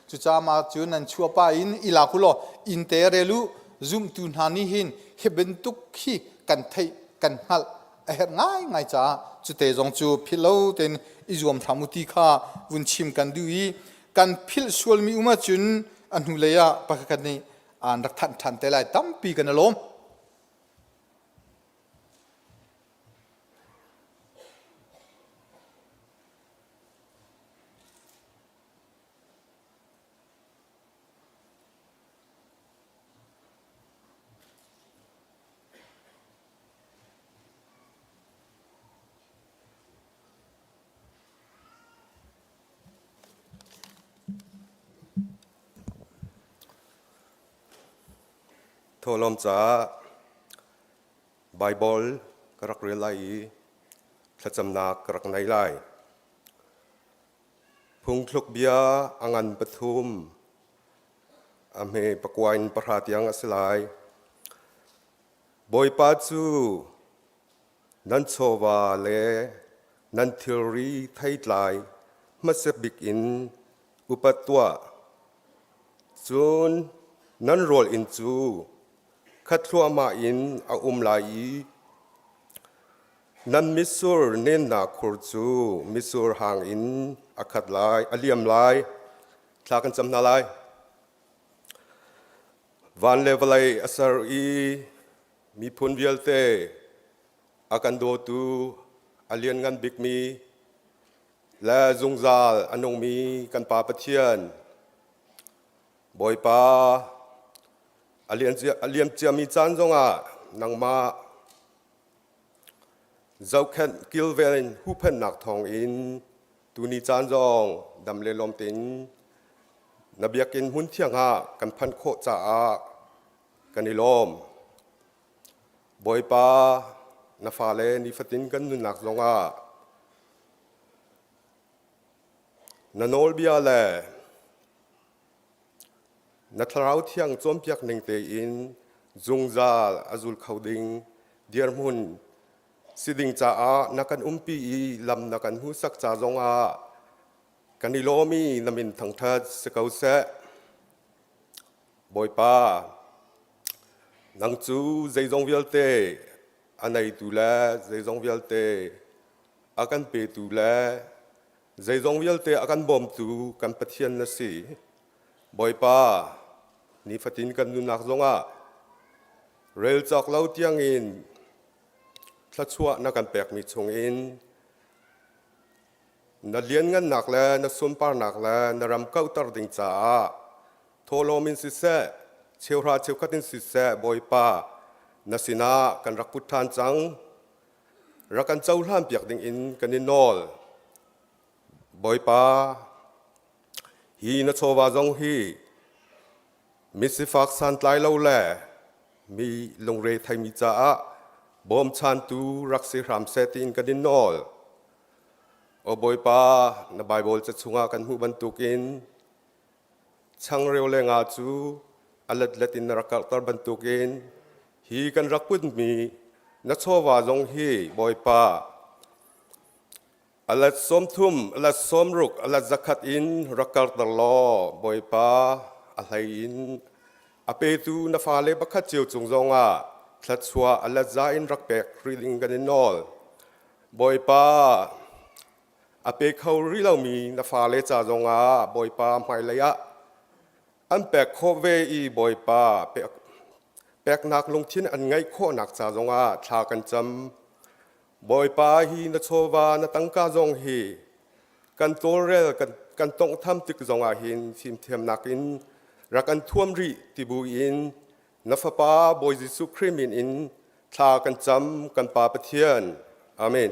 cucaah mah cu nan chuah pah in i lak u law inn te rel u zumtu hna nih hin hi bantuk hi kan theih kan hngalh a herh ngaingai caah cute zong cu philh lo tein i zuam hram u ti kha vun chim kan duh i kan philh sualmi um ahcun a hnulei ah pakhat nih an rak thanh ṭhan te lai tampi kan i lawm. Thawhlawm caah Baibal ka rak rel lai i thlacamnak ka rak nei lai. Phungthluk bia a ngan pathum a hme pakua in pahra tiang a si lai. Bawipa cu nan chawva le nan thilri theitlai hmasa bik in upat tuah. Cun nan rawl inn cu khat thluahmah in a um lai i nan mitsur nennak khur cu mitsur hang in a khat lai, a liam lai. Thla kan cam hna lai. Van le vawlei a ser i miphun vialte a kan dawtu a lianngan bikmi le zungzal a nungmi kan Pa Pathian Bawipa a liam ciami caan zongah nangmah zohkhenh kilven huhphenhnak thawngin tuni caan zong dam le lawm tein na biakinn hmun thiang ah kan phanh khawh caah kan i lawm. Bawipa, na fale nifatin kan nunnak zongah na nawlbia le na thlarau thiang cawnpiak ning tein zungzal a zul kho ding dirhmun si ding caah na kan umpi i lam na kan hmuhsak ca zongah kan i lawm i na min thangṭhat si ko seh. Bawipa, nang cu zeizong vialte a neitu le zeizong vialte a kan petu le zeizong vialte a kan bawmtu kan Pathian na si. Bawipa, nifatin kan nunnak zongah rel cawk lo tiangin thluachuah na kan pekmi chungin na lianngannak le na sunparnak le na ram kauhter ding caah thawhlawm in siseh, cheuhra cheukhat in siseh, Bawipa, na sinah kan rak put ṭhan cang. Rak kan cohlan piak ding in kan in nawl. Bawipa, hi na chawva zong hi misifak santlai lo le mi lungre theimi caah bawmchantu rak si hram seh tiin kan in nawl. Aw Bawipa, na Baibal ca chungah kan hmuh bantukin Changreu le nga cu a letlet in na rak karhter bantukin hi kan rak putmi na chawva zong hi Bawipa a let 30, a let 60, a let 100 in rak karter law Bawipa a hlei in a petu na fale pakhat cio cung zongah thluachuah a let za in rak pek rih ding kan in nawl. Bawipa A pe kho rih lomi na fale ca zongah Bawipa hmailei ah an pek khawh ve i Bawipa peknak lungthin an ngeih khawhnak ca zongah thla kan cam. Bawipa hi na chawva na tangka zong hi kan tawlrel kan kan tonghtham tik zongah hin fimthiamnak in rak kan thuam rih ti buin na Fapa Bawi Jesuh Khrih min in thla kan cam kan Pa Pathian. Amen.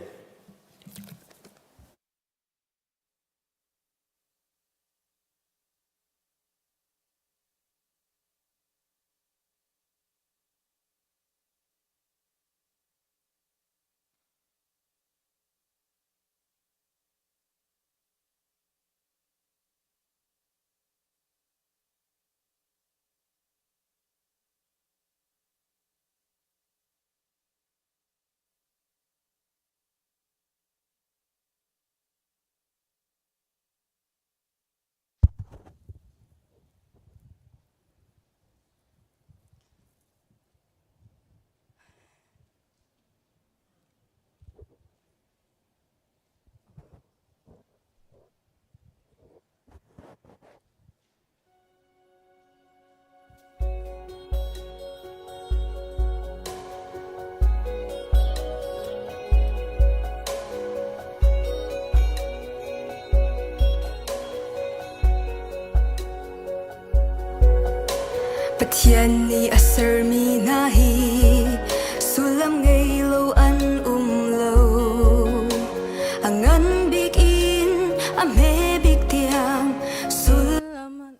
Pathian nih a sermi hna hi sullam ngei lo an um lo. A ngan bik in a hme bik tiang sullam an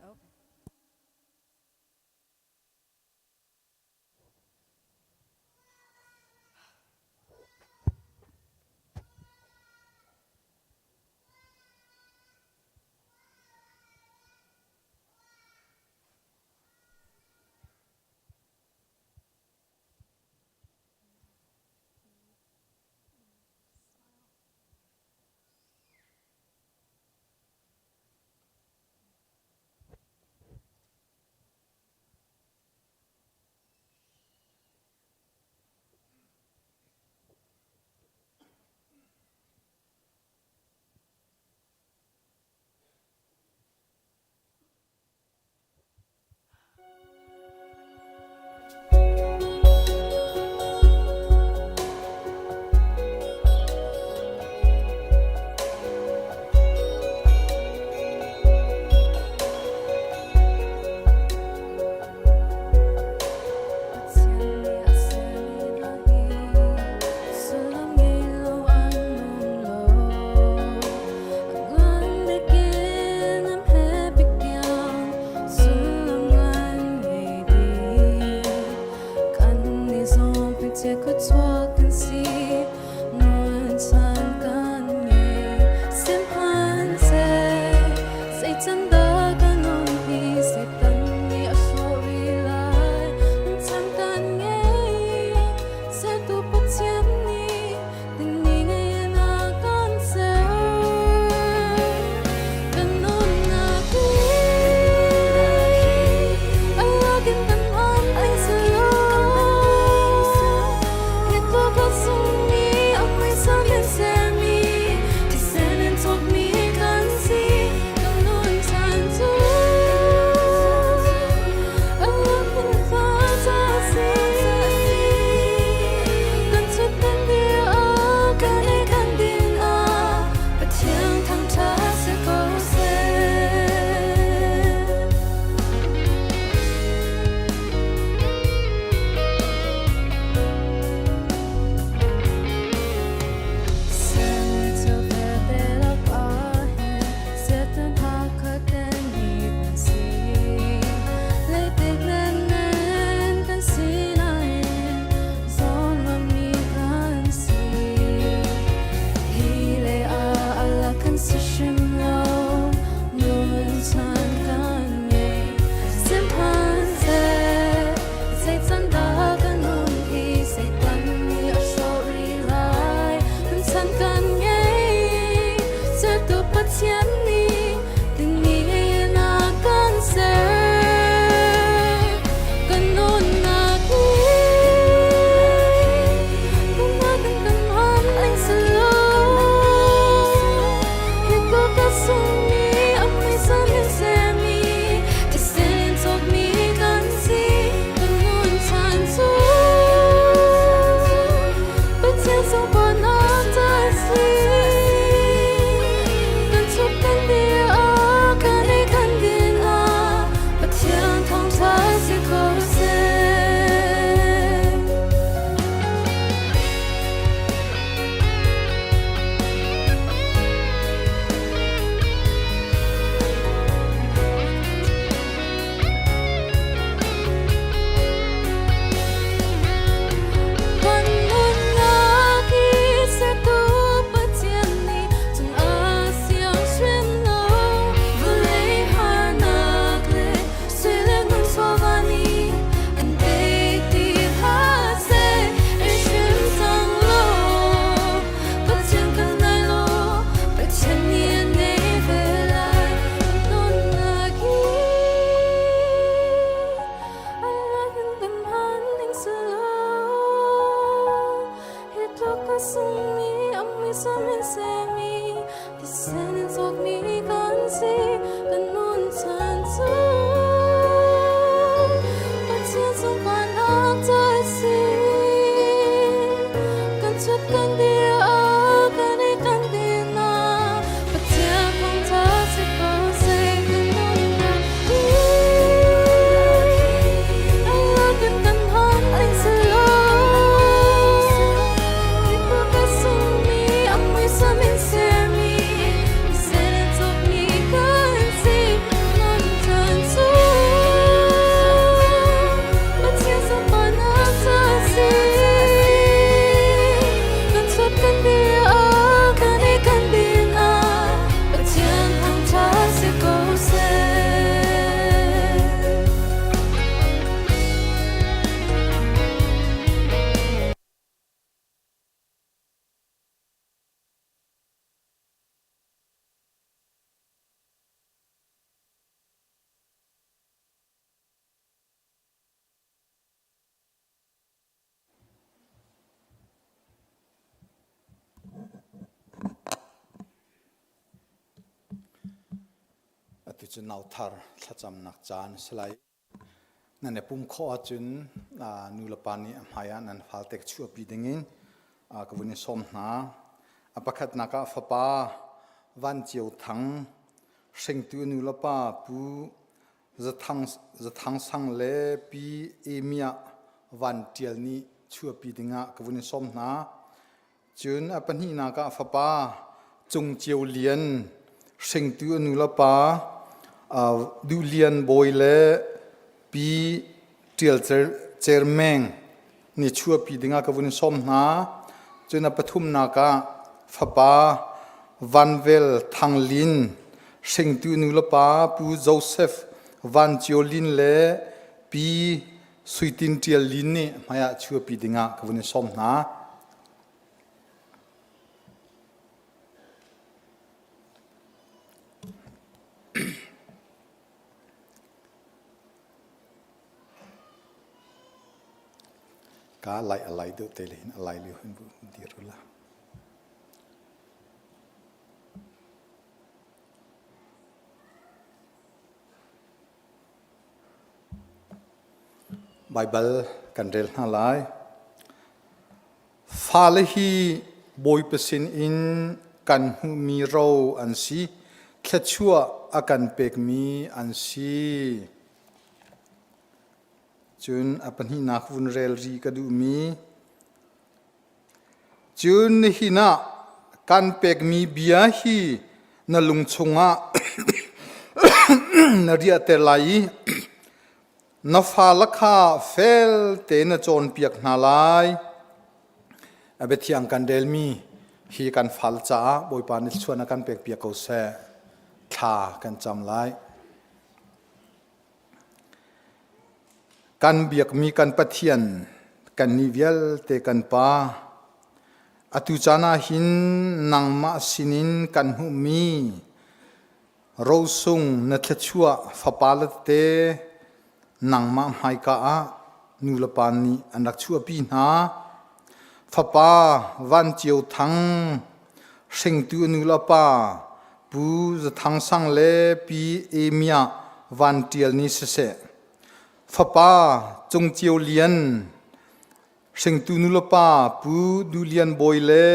Atu cu nauthar thlacamnak caan a si lai. Nan i pum khawh ahcun nu le pa nih a hmai ah nan falte chuahpi dingin ka vun i sawm hna. A pakhatnak ah fapa Van Cio Thang, hringtu nu le pa Pu Zathang Sang le Pi Emiah Van Ṭial nih chuahpi dingah ka vun i sawm hna. Cun a pahnihnak ah fapa Cung Cio Lian, hringtu a nu le pa Duh Lian Bawi le Pi Ṭial Cer Meng nih chuahpi dingah ka vun sawm hna. Cun a pathumnak ah fapa Van Vel Thang Lin, hringtu nu le pa Pu Joseph Van Cio Lin le Pi Sui Tin Ṭial Lin nih hmaiah chuahpi dingah ka vun i sawm hna. Ka lai a lai deuh te le hin a lai lio hin dir ula. Baibal kan rel hna lai. Fale hi Bawipa sinin kan hmuhmi ro an si. Thluachuah a kan pekmi an si. Cun a pahnihnak vun rel rih ka duhmi Cun nihin ah kan pekmi bia hi na lung chungah na riahter lai i na fale kha fel tein na cawnpiak hna lai. A biathiang kan relmi hi kan fal caah Bawipa nih thluachuah a kan pekpiak ko seh. Thla kan cam lai. Kan biakmi kan Pathian, kannih vialte kan Pa, atu caan ah hin nangmah sinin kan hmuhmi rosung na thluachuah fapale tete nangmah hmaika ah nu le pa nih an rak chuahpi hna. Fapa Van Cio Thang, hringtu nu le pa Pu Za Thang Sang le Pi Emiah Van Ṭial nih siseh, fapa Cung Cio Lian, hringtu nu le pa Pu Duh Lian Bawi le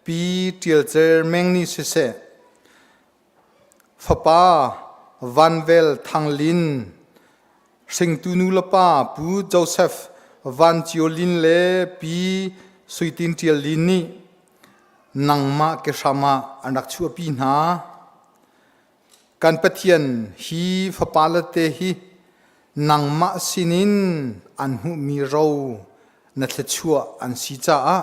Pi Ṭial Cer Meng nih siseh, fapa Van Vel Thang Lin, hringtu nu le pa Pu Joseph Van Cio Lin le Pi Sui Tin Ṭial Lin nih nangmah ke hram ah an rak chuahpi hna. Kan Pathian hi fapale te hi nangmah sinin an hmuhmi ro na thluachuah an si caah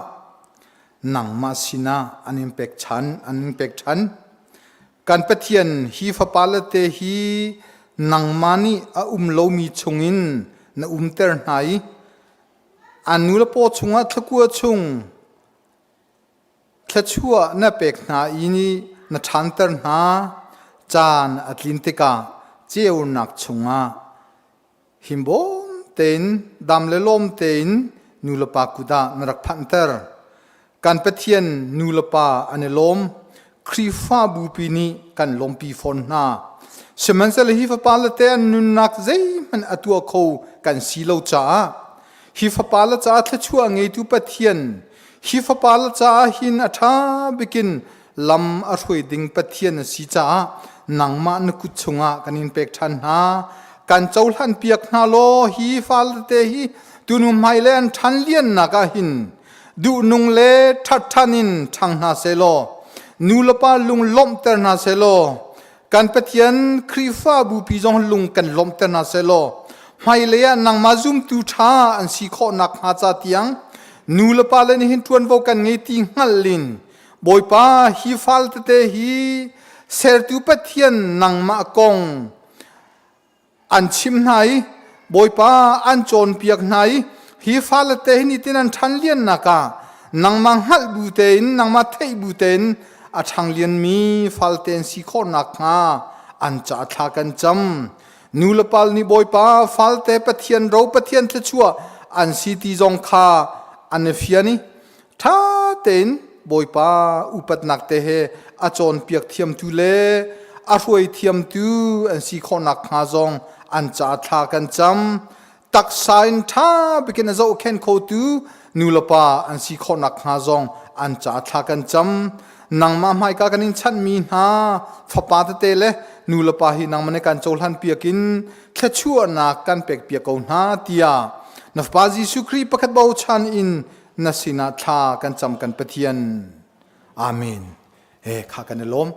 nangmah sinah an in pek ṭhan an in pek ṭhan. Kan Pathian hi fapale te hi nangmah nih a um lomi chungin na umter hna i an nu le paw chungah thlakua chung Thluachuah na pek hna i na ṭhanter hna. Caan a tlin tikah ceunak chungah himbawm tein dam le lawm tein nulepa kut ah na rak phanhter. Kan Pathian nulepa an i lawm. Khrihfabupi nih kan lawmpi fawn hna. Sihmanhsehlaw hi fapa le te an nunnak zeihmanh a tuah kho kan si lo caah hi fapa le caah thluachuah ngeitu Pathian Hi fapa le caah hin a ṭha bikin lam a hruai ding Pathian a si caah nangmah na kut chungah kan in pek ṭhan hna. Kan cohlan piak hna law hi fale te hi tunu hmai le an ṭhan liannak ah hin duhnung le ṭhat ṭhan in ṭhang hna sehlaw nu le pa lung lawmhter hna sehlaw Kan Pathian Khrihfabu pi zong lung kan lawmhter hna sehlaw hmailei ah nangmah zumtu ṭha an si khawh nakhnga ca tiang nu le pa le nihin ṭuanvo kan ngei ti hngalh in Bawipa hi fal tete hi sertu Pathian nangmah kong an chim hna i Bawipa an cawnpiak hna i hi fale te hi nitin an ṭhan liannak ah nangmah hngalh bu tein nangmah theih bu tein a ṭhang lianmi falte an si khawh nakhnga an ca thla kan cam nu le pal nih Bawipa falte Pathian ro Pathian thluachuah an si ti zong kha an i fian i ṭha tein Bawipa upatnak te he a cawnpiak thiamtu le a hruai thiamtu an si khawhnak hnga zong an ca thla kan cam. Taksa in ṭha bikin a zohkhenh khotu nulepa an si khawhnak hnga zong an ca thla kan cam. Nangmah hmaika kan in chanhmi hna fapa tete le nulepa hi nangmah nih kan cohlan piak in thluachuahnak kan pek piak ko hna tiah na fapa Jesuh Khrih pakhat bochan in na sinah thla kan cam kan Pathian. Amen. He kha kan i lawm.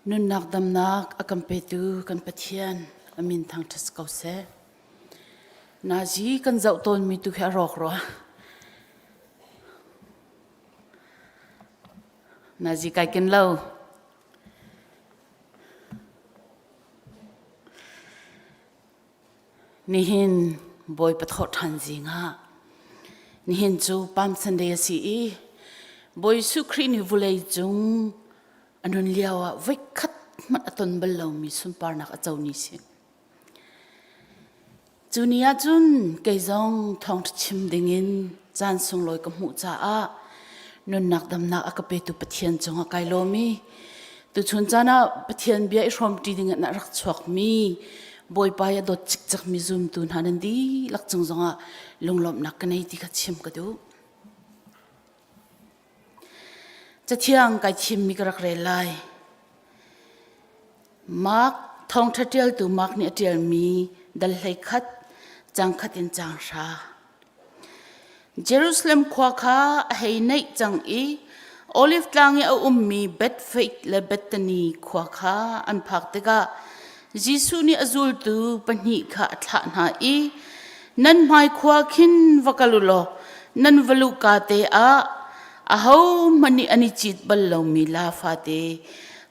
Nunnak damnak a kan petu kan Pathian a min thangṭhat ko seh. Nazi kan zoh tawnmi tu khi a rawk rua. Nazi kai ken lo. Nihin Bawipa thawhṭhan zing ah nihin cu Palm Sunday a si i Bawi Jesuh Khrih nih vulei cung a nun lio ah voikhat hmanh a ton bal lomi sunparnak a co ni si. Cu ni ah cun kei zong thawngṭha chim dingin caan sunglawi ka hmuh caah nunnak damnak a ka petu Pathian cungah kai lawm i tuchun caan ah Pathian bia i hrawmṭi dingin a rak chuakmi Bawipa i a dawt cikcekmi zumtu hna nan dihlak cung zongah lunglawmhnak ka nei ti kha chim ka duh. Cathiang kai thimmi ka rak rel lai. Mark thawngṭha ṭialtu Mark nih a ṭialmi dal 11 cang khat in cang hra. Jerusalem khua kha a hei naih cang i Olive tlang i a ummi Bethphage le Bethany khua kha an phak tikah Jesuh nih a zultu pahnih kha a thlah hna i nan hmai khua khin va kal u law nan va luhka te ah ahohmanh nih an i cit bal lomi laa fate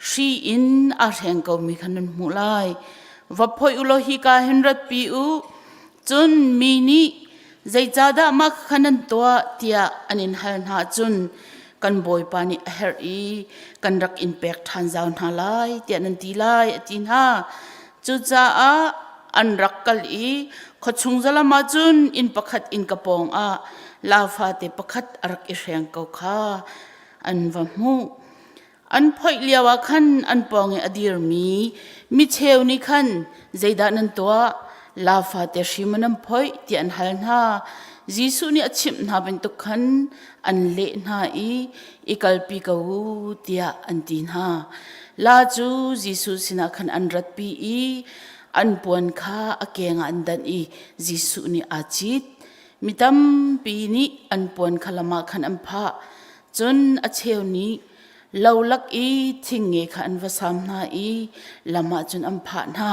hri in aa hreng komi kha nan hmuh lai. Va phoih u law hika hin ratpi u. Cun mi nih zeicahdah mah kha nan tuah tiah an in hal hna ahcun kan Bawipa nih a herh i kan rak in pek ṭhan zau hna lai tiah nan ti lai a ti hna. Cucaah an rak kal i khuachung zalam ah cun inn pakhat innka pawng ah laa fate pakhat a rak i hreng ko kha an va hmuh. An phoih lioah khan an pawng i a dirmi micheu nih khan zeidah nan tuah? Laa fate hri maw nan phoih? tiah an hal hna. Jesuh nih a chimh hna bantuk khan an leh hna i i kalpi ko u tiah an ti hna. Laa cu Jesuh sinah khan an ratpi i an puan kha a keng ah an danh i Jesuh nih aa cit. Mi tampi nih an puan kha lam ah khan an phah. Cun a cheu nih lo lak i thingnge kha an va sam hna i lam ah cun an phah hna.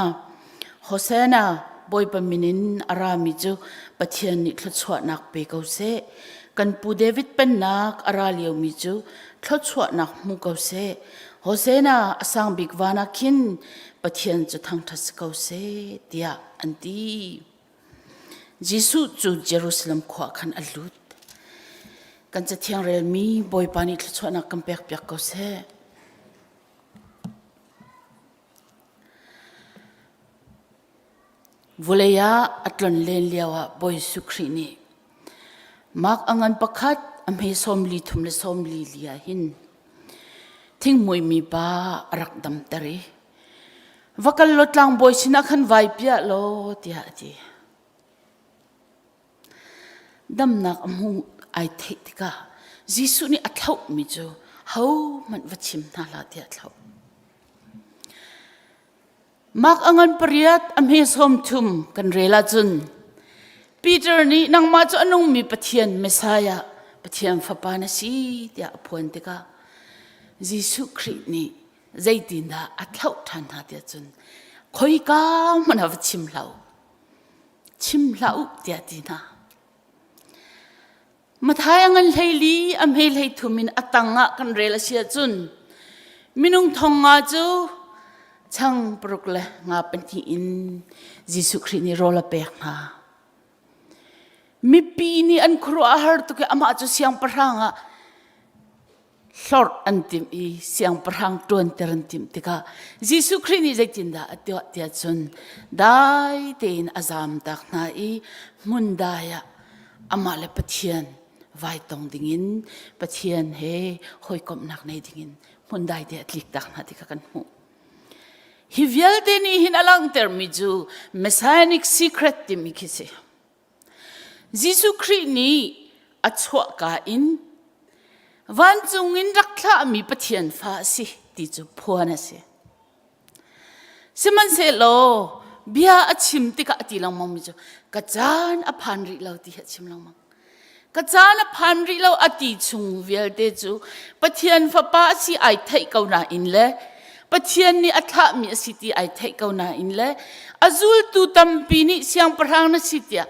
Hosanna, Bawipa min in a rami cu Pathian nih thluachuahnak pe ko seh. Kan pu David pennak a ra liomi cu thluachuahnak hmu ko seh. Hosanna, a sang bik van ah khin Pathian cu thangṭhat si ko seh, tiah an ti. Jesuh cu Jerusalem khua khan a lut. Kan cathiang relmi Bawipa nih thluachuahnak kan pekpiak ko seh. Vulei ah a tlonlen lio ah Bawi Jesuh Khrih nih Mark a ngan pakhat a hme 43 le 44 ah hin thingmuimi pa a rak damter i va kal law tlangbawi sinah khan vai piah law tiah a ti. Damnak a hmu ai theih tikah Jesuh nih a thlauhmi cu hohmanh va chim hna hlah tiah a thlauh. Mark a ngan pariat a hme 30 kan rel ahcun Peter nih nangmah cu a nungmi Pathian Messiah Pathian Fapa na si tiah a phuan tikah Jesuh Khrih nih zeitindah a thlauh ṭhan hna tiah cun khoika hmanh ah va chim hlah u chim hlah u tiah ti hna. Mathai a ngan 14 a hme 33 in a tang ah kan rel a si ahcun minung thong nga cu chang paruk le nga pahnih in Jesuh Khrih nih rawl a pek hna. Mipi nih an khuaruah a har tuk i amah cu siangpahrang ah hlorh an timh i siangpahrang ṭuanter an timh tikah Jesuh Khrih nih zeitindah a tuah tiah cun dai tein a zamtak hna i hmun dai ah amah le Pathian vai tong dingin Pathian he hawikomhnak nei dingin hmun dai te a tliktak hna ti kha kan hmuh. Hi vialte nih hin a langhtermi cu Messianic secret timi khi si. Jesuh Khrih nih a chuahka in vancung in rak thlahmi Pathian fa a si ti cu phuan a si. Sihmanhsehlaw bia a chim tikah a ti lengmangmi cu ka caan a phan rih lo ti hi a chim lengmang. Ka caan a phan rih lo a ti chung vialte cu Pathian fapa a si ai theih ko nain le. Pathian nih a thlahmi a si ti ai theih ko nain le a zultu tampi nih siangpahrang na si tiah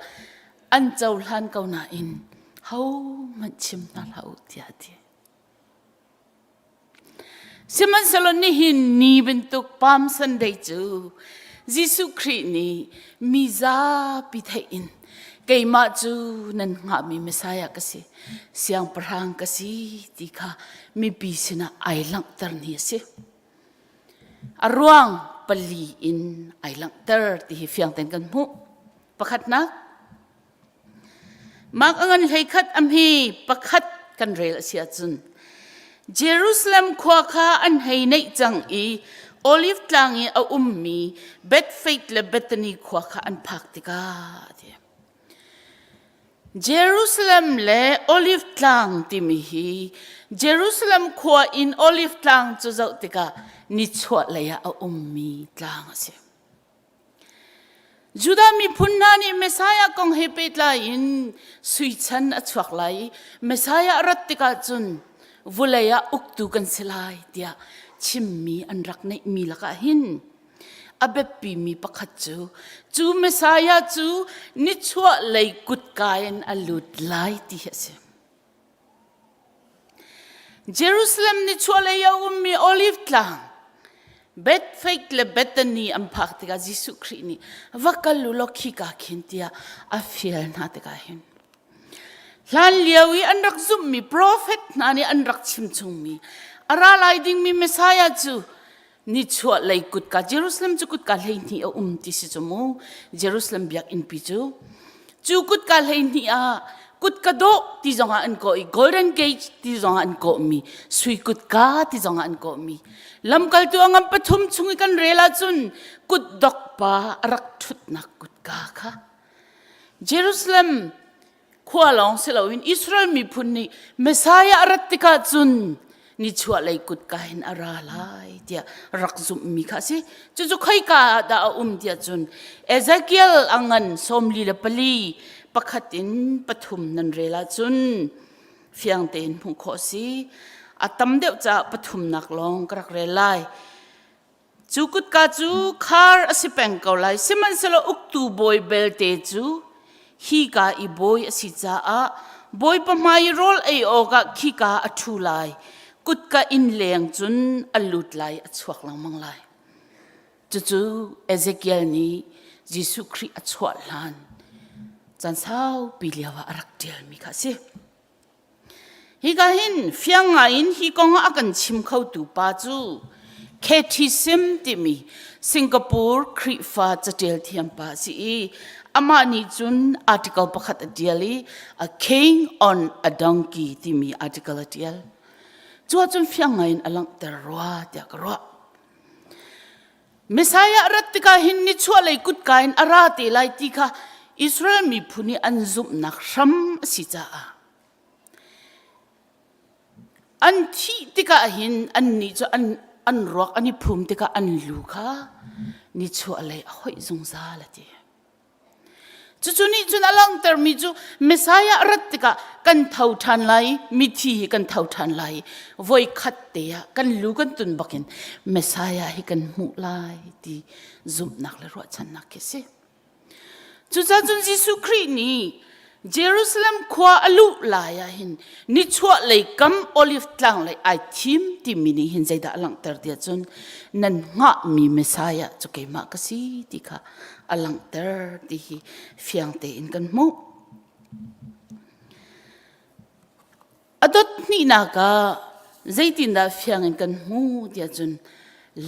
an cohlan ko nain hohmanh chim hna hlah u tiah a ti. Sihmanhsehlaw nihin ni bantuk Palm Sunday cu Jesuh Khrih nih mi zapi theih in keimah cu nan hngahmi Messiah ka si, siangpahrang ka si ti kha mipi sinah ai langhter ni a si. A ruang pali in ai langhter ti hi fiang tein kan hmuh. Pakhatnak, Mark a ngan 11 a hme pakhat kan rel a si ahcun Jerusalem khua kha an hei neih cang i Olive tlang i a ummi Bethphage le Bethany khua kha an phak tikah a ti. Jerusalem le Olive tlang timi hi Jerusalem khua in Olive tlang cu zoh tikah nichuah lei ah a ummi tlang a si. Judah miphun hna nih Messiah kong he pehtlai in sui chan a chuak lai i Messiah a rat tikah cun vulei ah uktu kan si lai tiah chimmi an rak neihmi lakah hin a biapimi pakhat cu cu Messiah cu nichuah lei kutka in a lut lai ti hi a si. Jerusalem nichuahlei a ummi Olive tlang Bethphage le Bethany an phak tikah Jesuh Khrih nih va kal u law khika khin tiah a fial hna tikah hin hlan lio i an rak zumhmi profet hna nih an rak chim chungmi a ra lai dingmi Messiah cu nichuah lei kutka Jerusalem cu kutka 12 a um ti si cu mu Jerusalem biakinn pi cu cu kutka 12 ah kutka dawh ti zongah an kawh i golden gate ti zongah an kawhmi sui kutka ti zongah an kawhmi lamkaltu a ngam pathum chung i kan rel ahcun kutdok pa a rak ṭhutnak kutka kha Jerusalem khua lawng si loin Israel miphun nih Messiah a rat tikah cun nichuah lei kutka hin a ra lai tiah rak zumhmi kha a si. Cucu khoika ah dah a um tiah cun Ezekiel a ngan 44 pakhat in pathum nan rel ahcun fiang tein hmuh khawh a si. A tam deuh caah pathumnak lawng ka rak rel lai. Cu kutka cu khar a si peng ko lai, sihmanhsehlaw uktu bawi belte cu hika i bawi a si caah Bawipa hmai i rawl ei awkah khika a ṭhu lai. Kutka inn leng cun a lut lai, a chuak lengmang lai. Cucu Ezekiel nih Jesuh Khrih a chuah hlan caan saupi lioah a rak ṭialmi kha a si. Hika hin fiang ngaiin hi kong ah a kan chim khotu pa cu Kathy Sim timi Singapore Khrihfa caṭial thiam pa a si i amah nih cun article pakhat a ṭial i A King on a Donkey timi article a ṭial. Cu ahcun fiang ngaiin a langhter rua tiah ka ruah. Messiah rat tikah hin nichuahlei kutka in a ra te lai ti kha Israel miphun i an zumhnak hram a si caah an thih tikah hin annih cu an, an ruak an i phum tikah an lu kha nichuahlei a hoih zungzal a ti. Cucu nih cun a langhtermi cu Messiah a rat tikah kan tho ṭhan lai, mithi hi kan tho ṭhan lai. Voi khat te ah kan lu kan tun bakin Messiah hi kan hmuh lai ti zumhnak le ruahchannak khi si. Cucaah cun Jesuh Khrih nih Jerusalem khua a luh lai ah hin nichuah lei kam Olive tlang lei ai thim timi nih hin zeidah a langhter tiah cun nan hngahmi Messiah cu keimah ka si ti kha a langhter ti hi fiang tein kan hmuh. A dot hnihnak ah zeitindah fiang in kan hmu tiah cun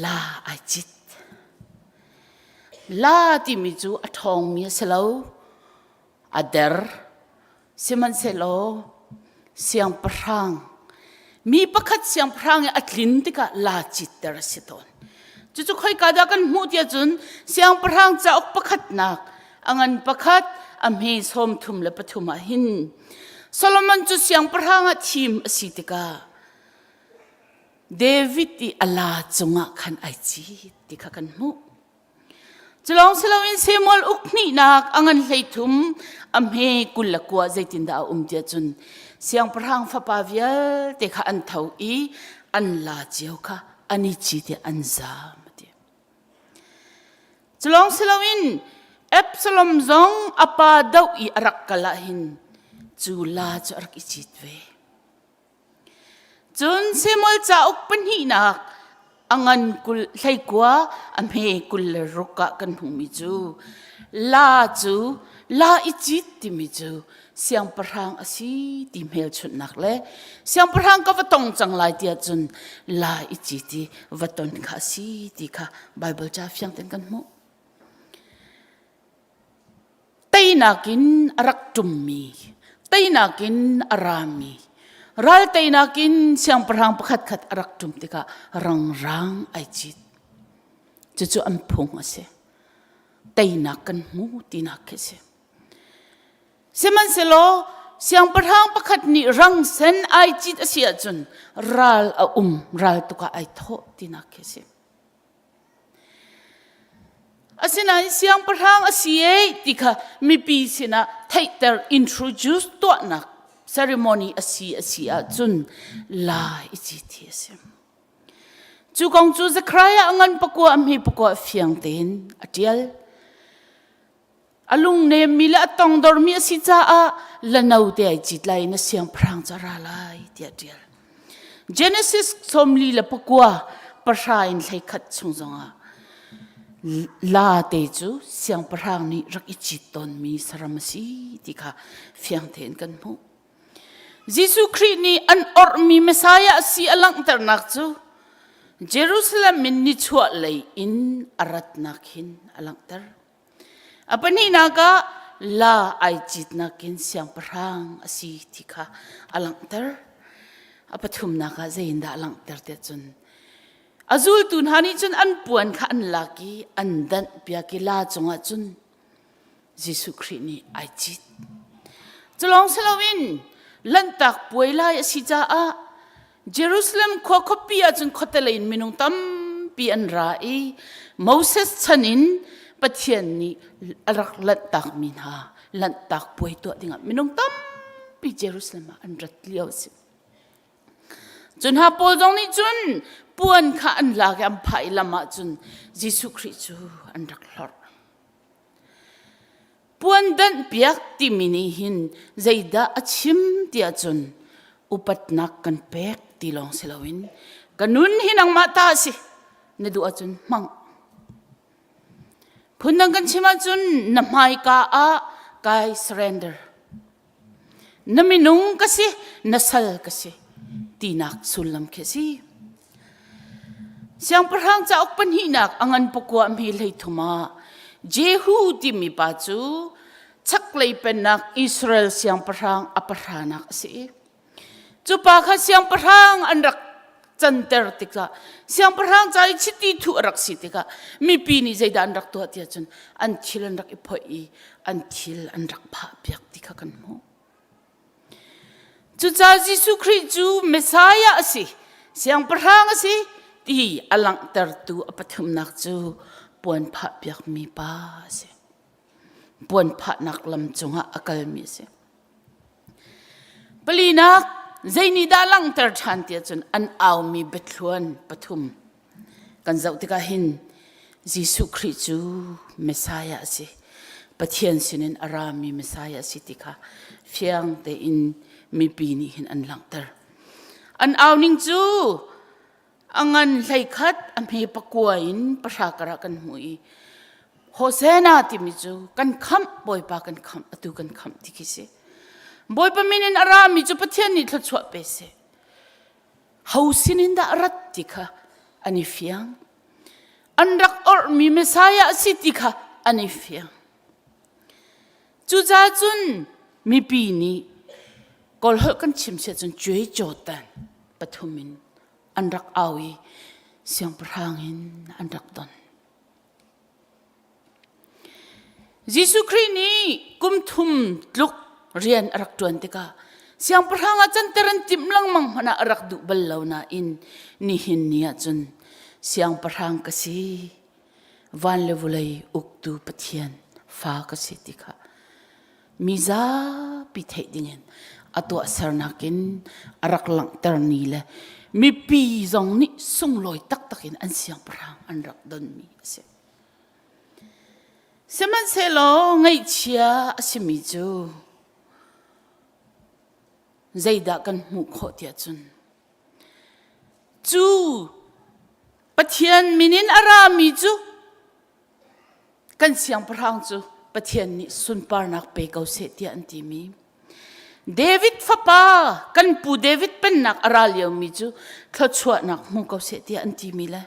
la ai cit. La timi cu a ṭhawngmi a si lo, a der. Sihmanhsehlaw siangpahrang mi pakhat siangpahrang i a tlin tikah la citter a si tawn. Cucu khoika dah kan hmuh tiah cun siangpahrang cauk pakhatnak a ngan pakhat a hme 33 ah hin Solomon cu siangpahrang ah thim a si tikah David i a la cungah khan ai cit ti kha kan hmuh. Culawng si loin Samuel uk hnihnak a ngan 13 a hme 29 zeitindah a um tiah cun siangpahrang fapa vialte kha an tho i an la cio kha an i cit i an zaam a ti. Culawng si loin Absalom zong a pa doh i a rak kal ah hin cu la cu a rak i cit ve. Cun Samuel cauk pahnihnak a ngan kul hleikua a hme 26 ah kan hmuhmi cu la cu la i cit timi cu siangpahrang a si ti hmelchunhnak le siangpahrang ka va tong cang lai tiah cun la i cit i va ton kha a si ti kha Baibal ca fiang tein kan hmuh. Teinak in a rak ṭummi, teinak in a rami, ral teinak in siangpahrang pakhatkhat a rak ṭum tikah rangrang ai cit. Cucu an phung a si. Teinak kan hmu tinak khi a si. Sihmanhsehlaw siangpahrang pakhat nih rang sen ai cit a si ahcun ral a um, ral tuk ah ai thawh tinak khi a si. Asinain siangpahrang a si e ti kha mipi sinah theihter introduce tuahnak ceremony a si a si ahcun la i cit hi a si. Cu kong cu Zechariah a ngan pakua a hme pakua fiang tein a ṭial. A lungnemmi le a tongdormi a si caah lano te ai cit lai na siangpahrang cu a ra lai tiah a ṭial. Genesis sawmli le pakua pahra in 11 chung zongah la te cu siangpahrang nih rak i cit tawnmi saram a si ti kha fiang tein kan hmuh. Jesuh Khrih nih an orhmi Messiah a si a langhternak cu Jerusalem in nichuah lei in a ratnak hin a langhter. A pahnihnak ah la ai citnak in siangpahrang a si ti kha a langhter. A pathumnak ah zeiindah a langhter tiah cun a zultu hna nih cun an puan kha an lak i an danh piak i la cungah cun Jesuh Khrih nih ai cit. Culawng si loin Lanhtak puai lai a si caah Jerusalem khua khuapi ah cun khuatelei in minung tampi an ra i Moses chan in Pathian nih a rak lanhtakmi hna lanhtak puai tuah dingah minung tampi Jerusalem ah an rat lio a si. Cun hna pawl zong nih cun puan kha an lak i an phah i lam ah cun Jesuh Khrih cu an rak hlorh. Puan danhpiak timi nih hin zeidah a chim tiah cun upatnak kan pek ti lawng si loin ka nun hi nangmah ta a si na duh ahcun hmang. Phundang kan chim ahcun na hmaika ah kai surrender. Na minung ka si, na sal ka si tinak sullam khi a si. Siangpahrang cauk pahnihnak a ngan pakua hme 33 ah Jehu timi pa cu chaklei pennak Israel siangpahrang a pahranak a si. Cu pa kha siangpahrang an rak canter tikah siangpahrang ca i chiti thuh a rak si tikah mipi nih zeidah an rak tuah tiah cun an thil an rak i phoih i an thil an rak phah piak ti kha kan hmuh. Cucaah Jesuh Khrih cu Messiah a si, siangpahrang a si ti a langhtertu a pathumnak cu puan phah piakmi pa a si. Puan phahnak lam cungah a kalmi a si. Palinak zeinihdah langhter ṭhan tiah cun an aumi biathluan pathum kan zoh tikah hin Jesuh Khrih cu Messiah a si. Pathian sinin a rami Messiah a si ti kha fiang tein mipi nih hin an langhter. An au ning cu a ngan 11 a hme pakua in pahra karah kan hmu i Hosanna timi cu kan khamh Bawipa kan khamh atu kan khamh ti khi si Bawipa min in a rami cu Pathian nih thluachuah pe seh ho sinin dah rat ti kha an i fiang an rak orhmi Messiah a si ti kha an i fiang cucaah cun mipi nih Kawlholh kan chim siah cun cuai caw tan pathum in an rak au i siangpahrang in an rak don. Jesuh Khrih nih kum thum tluk rian a rak ṭuan tikah siangpahrang ah canter an timh lengmang hmanh ah a rak duh bal lo nain nihin ni ah cun siangpahrang ka si van le vawlei uktu Pathian fa ka si ti kha mi zapi theih dingin a tuahsernak in a rak langhter ni le Mipi zong nih sunglawi taktak in an siangpahrang an rak donmi a si. Sihmanhsehlaw ngaihchia a simi cu zeidah kan hmuh khawh tiah cun cu Pathian min in a rami cu kan siangpahrang cu Pathian nih sunparnak pe ko seh tiah an timi. David fapa kan pu David pennak a ra liomi cu thluachuahnak hmu ko seh tiah an timi le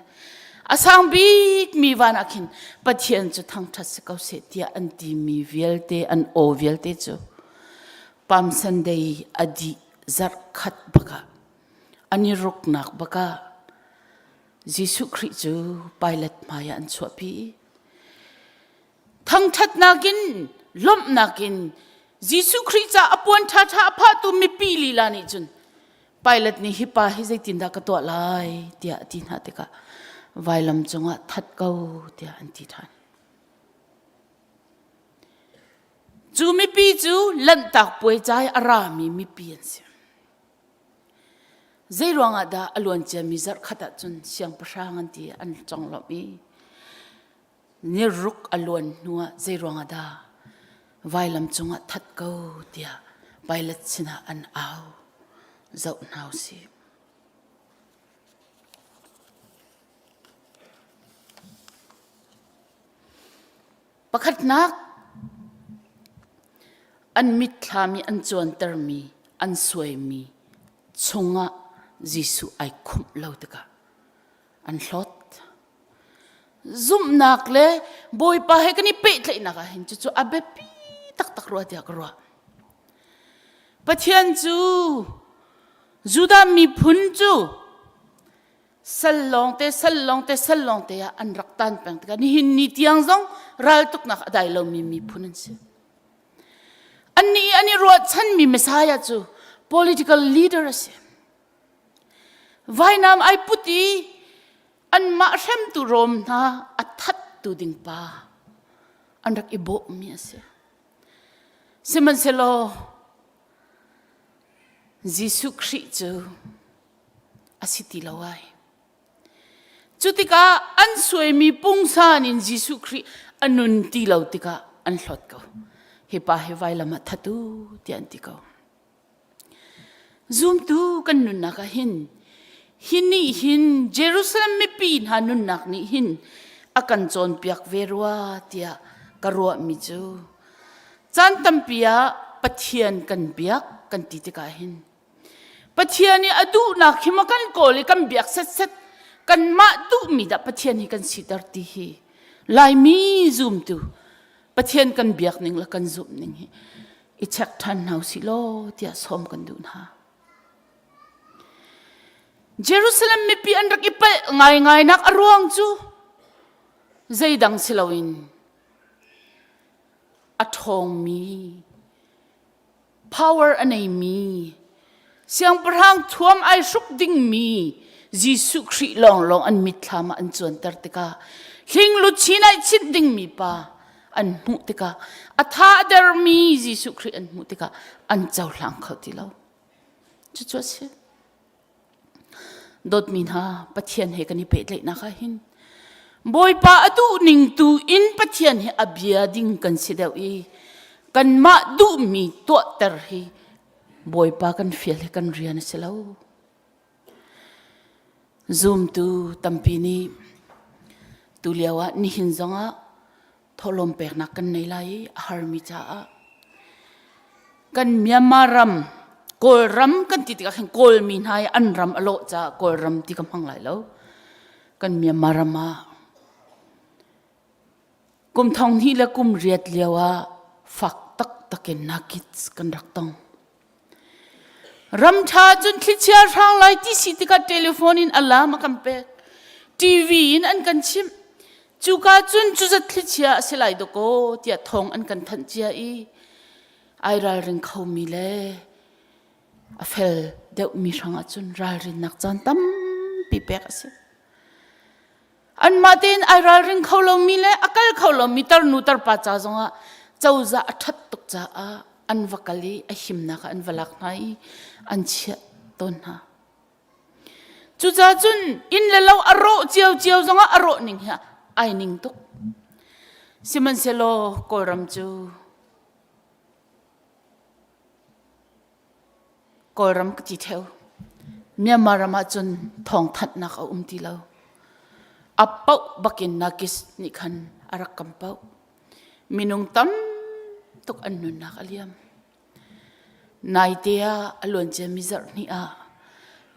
a sang bikmi van ah khin Pathian cu thangṭhat si ko seh tiah an timi vialte an aw vialte cu Palm Sunday a dih zarh khat bakah an i ruknak bakah Jesuh Khrih cu Pilate hmaiah an chuahpi i thangṭhatnak in lawmhnak in Jesuh Khrih ca a puan ṭhaṭha a phahtu mipi lila nih cun Pilate nih hi pa hi zeitindah ka tuah lai tiah a ti hna tikah vailam cungah that ko tiah an ti ṭhan. Cu mipi cu Lanhtak puai ca i a rami mipi an si. Zei ruangah dah a luan ciami zarh khat ah cun siangpahrang an ti an conglawmh i ni ruk a luan hnuah zei ruangah dah vailam cungah that ko tiah Pilate sinah an au zoh hna u sih. Pakhatnak, an mitthlam i an cuantermi, an suaimi chungah Jesuh ai khumh lo tikah an hlawt. Zumhnak le Bawipa he kan i pehtlaihnak ah hin cucu a biapi taktak rua tiah ka ruah. Pathian cu Judah miphun cu sal lawngte sal lawngte sal lawngte ah an rak tan peng tikah nihin ni tiang zong raltuknak a dai lomi miphun an si. Annih an i ruahchanmi Messiah cu political leader a si. Vainam ai put i anmah hremtu Rom hna a thattu ding pa an rak i bawhmi a si. Sihmanhsehlaw Jesuh Khrih cu a si ti lo ai. Cu tikah an suaimi pungsan in Jesuh Khrih a nun ti lo tikah an hlawt ko. Hi pa hi vailam ah that u tiah an ti ko. Zumtu kan nunnak ah hin hi nih hin Jerusalem mipi hna nunnak nih hin a kan cawnpiak ve rua tiah ka ruahmi cu caan tampi ah Pathian kan biak kan ti tikah hin Pathian i a duhnak hi maw kan kawl i kan biak setset kanmah duhmi dah Pathian hi kan siter ti hi Laimi zumtu Pathian kan biak ning le kan zumh ning hi i check ṭhan hna usih law tiah sawm kan duh hna. Jerusalem mipi an rak i palh ngaingai nak a ruang cu zeidang si loin a ṭhawngmi power a neimi siangpahrang thuam ai hruk dingmi Jesuh Khrih lawnglawng an mitthlam ah an cuanter tikah hling luchin ai chinh dingmi pa an hmuh tikah a tha a dermi Jesuh Khrih an hmuh tikah an cohlang kho ti lo cucu a si Dawtmi hna, Pathian he kan i pehtlaihnak ah hin Bawipa a duh ning tu in Pathian hi a bia ding kan si deuh i kanmah duhmi tuahter hi Bawipa kan fial hi kan rian a si lo. Zumtu tampi nih tu lio ah nihin zongah thawhlawm peknak kan nei lai i a harmi caah kan Myanmar ram Kawlram kan ti tikah khin Kawlmi hna i an ram a lawh caah Kawlram ti ka hmang lai lo kan Myanmar ram ah kum thong hnih le kum riat lio ah fak taktak in nakits kan rak tong Ram ṭha cun thlichia hrang lai ti si tikah telephone in alarm a kan pek. TV in an kan chimh. Cuka cun cuzat thlichia a si lai dawkaw tiah thawng an kan thanh cia i ai ralring khomi le a fel deuhmi hrangah cun ralrinnak caan tampi pek a si. Anmah tein ai ralring kho lomi le a kal kho lomi tarnu tarpa ca zongah cozah a ṭhat tuk caah an va kal i a himnak ah an va lak hna i an chiah tawn hna. Cucaah cun inn le lo a rawh ciocio zongah a rawh ning hi ai ning tuk. Sihmanhsehlaw Kawlram cu Kawlram ka ti theo. Myanmar ram ah cun thawngthanhnak a um ti lo. A paoh bakin Nakis nih khan a rak kam paoh. Minung tam tuk an nunnak a liam. Naite ah a luanciami zarh hnih ah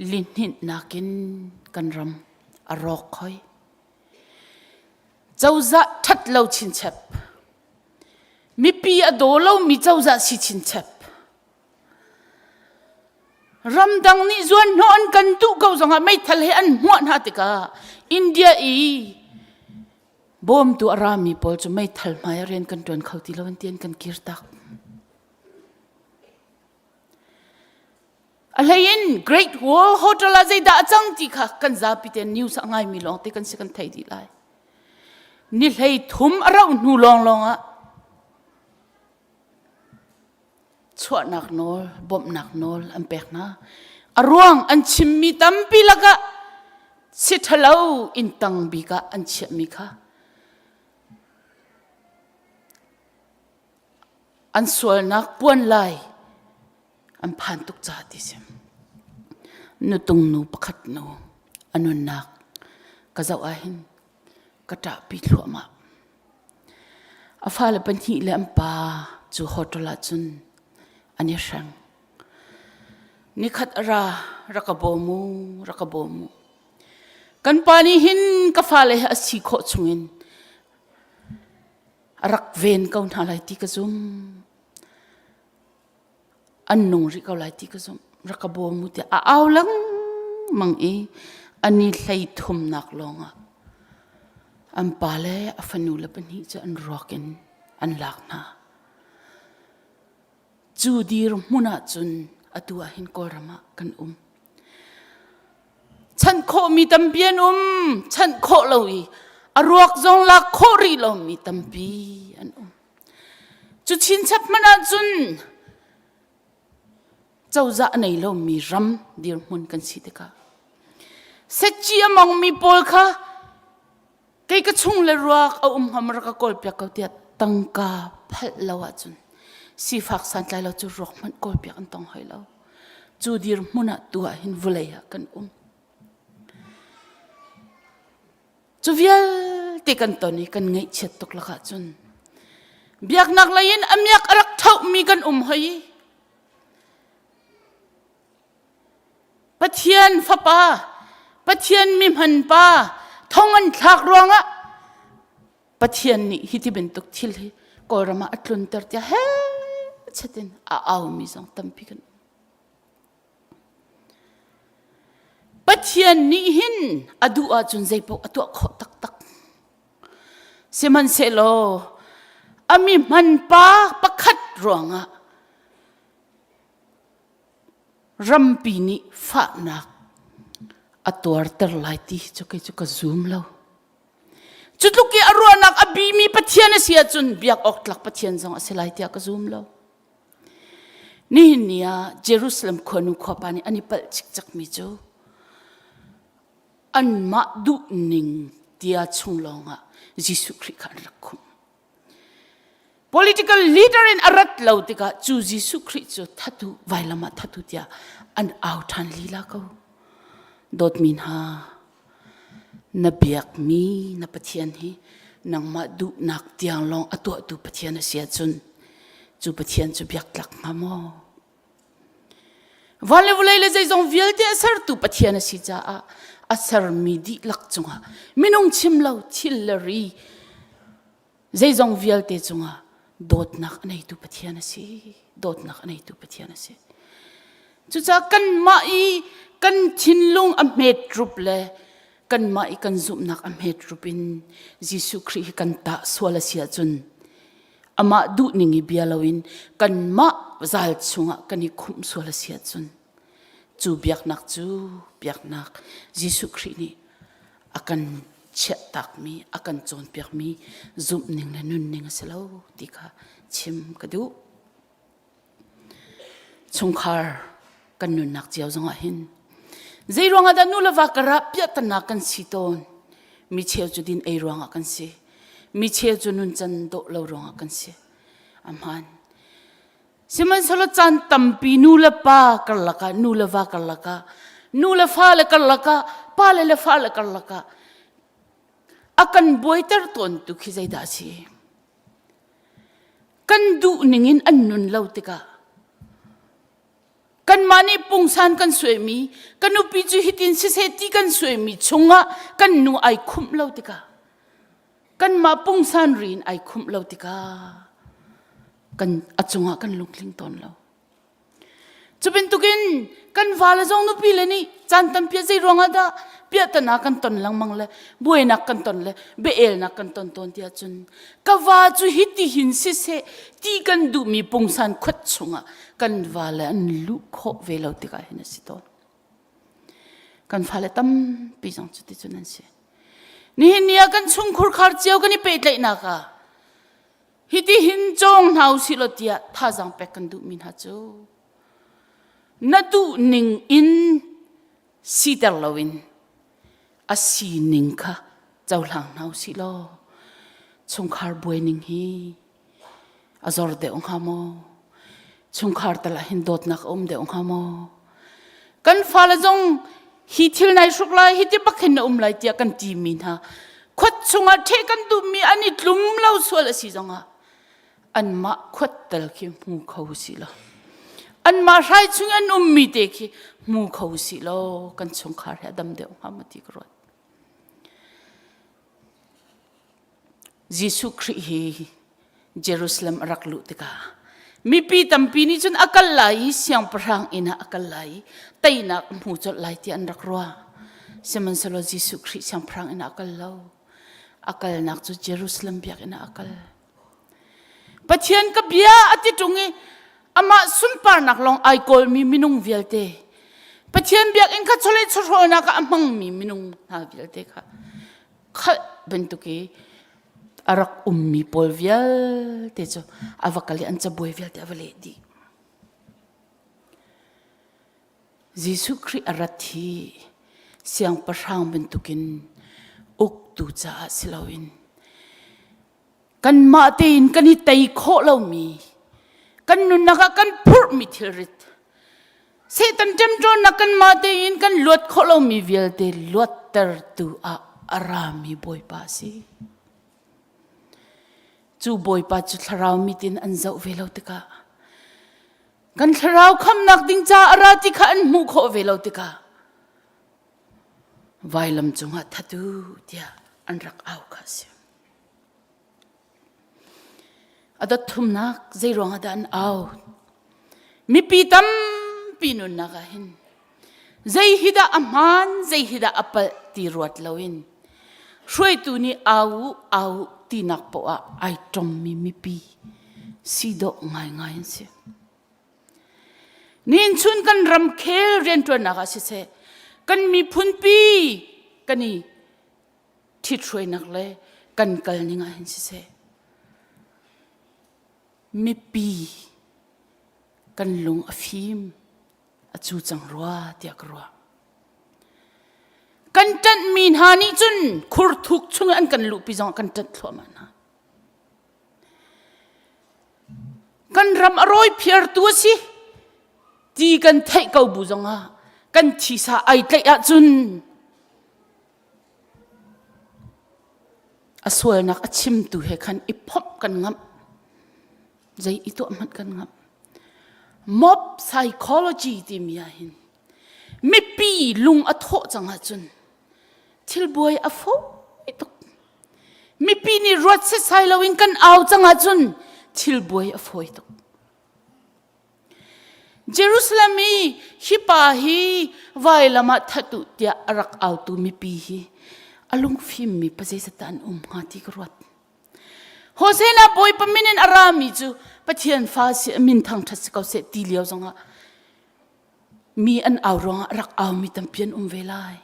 lihninhnak in kan ram a rawk hoi. Cozah ṭhat lo chinchep. Mipi a daw lomi cozah si chinchep. Ramdang nih zuanhnawh an kan duh ko zongah meithal he an hmuah hna tikah India i bawmtu a rami pawl cu meithal hmai ah rian kan ṭuan kho ti lo an ti an kan kir tak. A hlei in Great Wall Hotel ah zeidah a cang ti kha kan zapi te news a ngaimi lawng te kan si kan thei dih lai. Ni hlei thum a rauh hnu lawnglawng ah chuahnak nawl, bawmhnak nawl an pek hna. A ruang an chimmi tampi lakah si ṭhalo inn tang bik ah an chiahmi kha an sualnak puan lai an phan tuk caah ti si. Nutung nu pakhat nu a nunnak ka zoh ahhin ka ṭahpi thluahmah. A fale pahnih le an pa cu hotel ah cun an i hreng. Nikhat a ra, rak ka bawm u, rak ka bawm u. Kan pa nih hin ka fale hi a si khawh chungin a rak ven ko hna lai ti ka zum. An nung rih ko lai ti ka zumh. Rak ka bawm u tiah a au lengmang i an i hlei thumnak lawngah an pa le a fanu le pahnih cu an ruak in an lak hna. Cu dirhmun ah cun atu ah hin Kawlram ah kan um. Chanh khawhmi tampi an um, chanh khawh lo i a ruak zong lak khawh rih lomi tampi an um. Cu chinchap hmanh ahcun cozah a nei lomi ram dirhmun kan si tikah setci a mongmi pawl kha kei ka chung le ruak a um hnga rak ka kawl piak ko tiah tangka phalh lo ahcun sifak santlai lo cu ruak hmanh kawl piak an tong hoi lo. Cu dirhmun ah tu ah hin vawlei ah kan um. Cu vialte kan ton i kan ngaihchiat tuk lakah cun biaknak lei in a miak a rak ṭhohmi kan um hoi i Pathian fapa, Pathian mihman pa thong an thlak ruangah Pathian nih hi ti bantuk thil hi Kawlram ah a tlunter tiah he chatin a aumi zong tampi kan um. Pathian nih hin a duh ahcun zeipaoh a tuah khawh taktak. Sihmanhsehlaw a mi hman pa pakhat ruangah rampi nih fahnak a tuarter lai ti cu kei cu ka zum lo. Cu tluk i a ruahnak a bimi Pathian a si ahcun biak awk tlak Pathian zong a si lai tiah ka zum lo. Nihin ni ah Jerusalem khuanu khuapa nih an i palh cikcekmi cu anmah duhning tia chung lawngah Jesuh Khrih kha an rak khumh. Political leader in a rat lo tikah cu Jesuh Khrih cu thatu vailam ah thatu tiah an au ṭhan lila ko. Dawtmi hna, na biakmi na Pathian hi nangmah duhnak tiang lawng a tuahtu Pathian a si ahcun cu Pathian cu biak tlak hnga maw? Van le vawlei le zeizong vialte a sertu Pathian a si caah a sermi dihlak cungah minung chim lo thil le ri zeizong vialte cungah dawtnak a neitu Pathian a si dawtnak a neitu Pathian a si cucaah kanmah i kan thinlung a hmet rup le kanmah i kan zumhnak a hmet rup in Jesuh Khrih hi kan tah sual a si ahcun amah duhning i bia loin kanmah zal chungah kan i khumh sual a si ahcun cu biaknak cu biaknak Jesuh Khrih nih a kan chiahtakmi a kan cawnpiakmi zumhning le nunning a si lo ti kha chim ka duh. Chungkhar kan nunnak cio zongah hin. Zei ruangah dah nu le va karah piahtana kan si tawn? Mi cheu cu din ei ruangah kan si. Mi cheu cu nuncan dawh lo ruangah kan si. A hmaan. Sihmanhsehlaw caan tampi nu le pa karlak ah, nu le va karlak ah, nu le fale karlak ah, pale le fale karlak ah a kan buaiter tawntu khi zeidah a si? Kan duh ning in an nun lo tikah kanmah nih pungsan kan suaimi ka nupi cu hitin siseh ti kan suaimi chungah kan nu ai khumh lo tikah kanmah pungsan ri in ai khumh lo tikah kan a cungah kan lungtling tawn lo. Cu bantukin kan vale zong nupi le nih caan tampi zei ruangah dah piahtana kan ton lengmang le buainak kan ton le biaelnak kan ton tawn tiah cun ka va cu hiti hin siseh ti kan duhmi pungsan khuat chungah kan vale an luh khawh ve lo tikah hin a si tawn. Kan fale tampi zong cuti cun an si. Nihin ni ah kan chungkhur khar cio kan i pehtlaihnak ah Hitihin cawng hna usih law tiah thazaang pek kan duhmi hna cu na duh ning in siter loin a sining kha cohlang hna usih law chungkhar buai ning hi a zor deuh hnga maw? Chungkhar tal ah hin dawtnak a um deuh hnga maw? Kan fale zong hi thil nai hruk lai hi ti bak hin na um lai tiah kan ti mi hna khuat chungah ṭheh kan duhmi an i tlum lo sual a si zongah anmah khuat tal khi hmu kho si lo anmah hrai chung an ummi te khi hmu kho si lo kan chungkhar he a dam deuh hnga ma ti ka ruat Jesuh Khrih hi Jerusalem a rak luh tikah mipi tampi nih cun a kal lai i siangpahrang inn ah a kal lai i teinak a hmu colh lai tiah an rak ruah. Sihmanhsehlaw Jesuh Khrih siangpahrang inn ah a kal lo. A kalnak cu Jerusalem biakinn ah a kal. Pathian ka bia a ti ṭung i amah sunparnak lawng ai kawlmi minung vialte Pathian biakinn kha chawleh chawhrawlnak ah a hmangmi minung hna vialte kha khalh bantuk i a rak ummi pawl vialte cu a va kal i an cabuai vialte a va leh dih. Jesuh Khrih a rat hi siangpahrang bantukin uktu caah si loin kanmah tein kan i tei khawh lomi kan nunnak ah kan phurhmi thilrit Satan ṭemṭawnnak kanmah tein kan luat khawh lomi vialte luattertu ah a rami Bawipa a si. Cu Bawipa cu thlarau mit in an zoh ve lo tikah kan thlarau khamnak ding ca a ra ti kha an hmuh khawh ve lo tikah vailam cungah that u tiah an rak au kha a si. A dot thumnak zei ruangah dah an au? Mipi tampi nunnak ah hin zei hi dah a hmaan, zei hi dah a palh ti ruat loin hruaitu nih au u, au u tinak poah ah ai tongmi mipi si dawh ngaingai an si. Nihin chun kan ramkhel rianṭuannak ah siseh, kan miphunpi kan i ṭhithruainak le kan kal ning ah hin siseh mipi kan lung a fim a cu cang rua tiah ka ruah. Kan ṭanhmi hna nih cun khurthuk chung an kan luhpi zong kan ṭanh thluahmah hna. Kan ram a rawi phiartu a si ti kan theih ko bu zongah kan thisa ai tlaih ahcun A sualnak a chimtu he khan i phomh kan ngamh. Zei i tuah hmanh kan ngamh. Mob psychology timi ah hin mipi lung a thawh cang ahcun thil buai a fawi tuk. Mipi nih ruat setsai loin kan au cang ahcun thil buai a fawi tuk. Jerusalem i hi pa hi vailam ah that u tiah a rak autu mipi hi a lungfimmi pa zeizat dah an um hnga ti ka ruat. Hosea Bawipa min in a rami cu Pathian fa si a min thangṭhat si ko seh ti lio zongah mi an au ruangah a rak aumi tampi an um ve lai.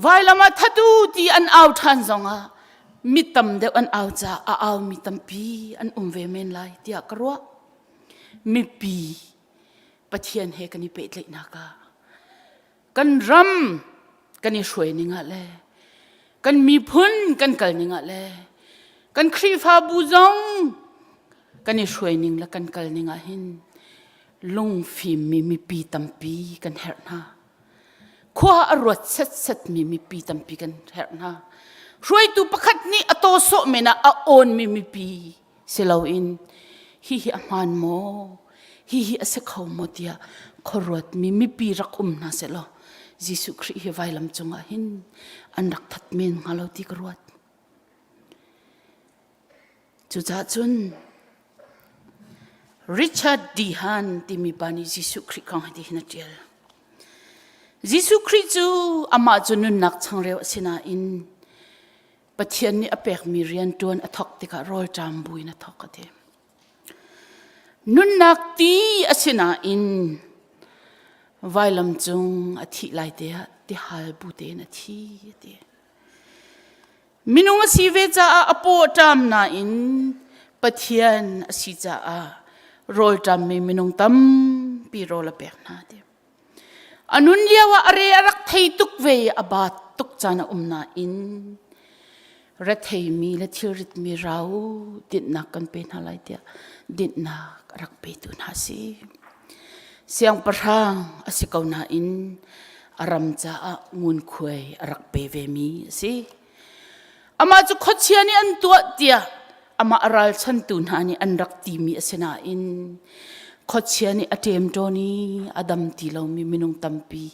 Vailam ah that u ti an au ṭhan zongah mi tam deuh an au caah a aumi tampi an um ve men lai tiah ka ruah. Mipi Pathian he kan i pehtlaihnak ah. Kan ram kan i hruai ning ah le kan miphun kan kal ning ah le kan Khrihfabu zong kan i hruai ning le kan kal ning ah hin lungfimmi mipi tampi kan herh hna. Khua a ruat setsetmi mipi tampi kan herh hna. Hruaitu pakhat nih a taw sawh men ah a awnmi mipi si loin hihi a hmaan maw hihi a si kho maw tiah khuaruatmi mipi rak um hna sehlaw Jesuh Khrih hi vailam cungah hin an rak that men hnga lo ti ka ruat. Cucaah cun Richard D. Hahn timi pa nih Jesuh Khrih kong hi hin a ṭial. Jesuh Khrih cu amah cu nunnak changreu a si nain Pathian nih a pekmi rian ṭuan a thawk tikah rawlṭam buin a thawk a ti. Nunnak ti a si nain vailam cung a thih lai te ah tihal bu tein a thi a ti. Minung a si ve caah a paw a ṭam nain Pathian a si caah rawlṭammi minung tampi rawl a pek hna ti. A nun lio ah a re a rak thei tuk ve i a baat tuk caan a um nain retheimi le thilritmi rau dinhnak kan pe hna lai tiah dinhnak a rak petu hna a si. Siangpahrang a si ko nain a ram caah ngunkhuai a rak pe vemi a si. Amah cu khuachia nih an tuah tiah amah a ralchantu hna nih an rak timi a si nain khuachia nih a ṭemṭawn i a dam ti lomi minung tampi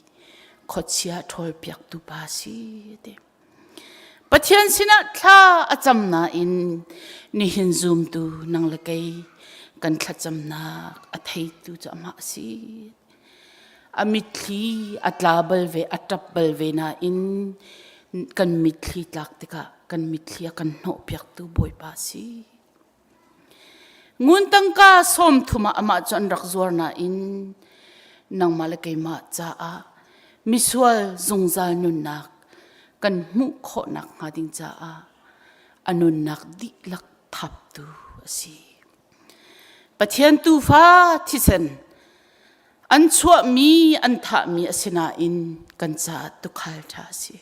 khuachia ṭhawlpiaktu pa a si a ti. Pathian sinah thla a cam nain nihin zumtu nang le kei kan thlacamnak a theitu cu amah a si. A mitthli a tla bal ve, a ṭap bal ve nain kan mitthli tlak tikah kan mitthli a kan hnawhpiaktu Bawipa a si. Ngun tangka sawm thum ah amah cu an rak zuar nain nangmah le keimah caah misual zungzal nunnak kan hmuh khawhnak hnga ding caah a nunnak dihlak thaptu a si. Pathian tuufa thisen an chuahmi an thahmi a si nain kan caah tuukhal ṭha a si.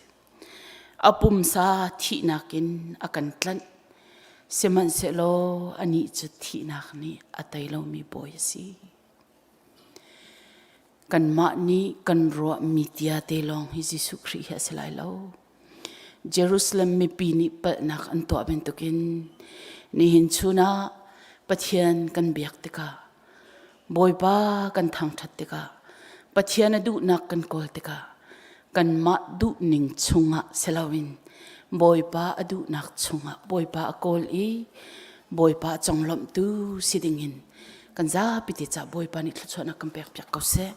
A pumsa thihnak in a kan tlanh. Sihmanhsehlaw anih cu thihnak nih a tei lomi bawi a si. Kanmah nih kan ruahmi tia te lawng hi Jesuh Khrih hi a si lai lo. Jerusalem mipi nih palhnak an tuah bantukin nihin chun ah Pathian kan biak tikah Bawipa kan thangṭhat tikah Pathian a duhnak kan kawl tikah kanmah duhning chungah si loin Bawipa a duhnak chungah Bawipa a kawl i Bawipa a conglawmhtu si dingin kan zapi te caah Bawipa nih thluachuahnak kan pekpiak ko seh.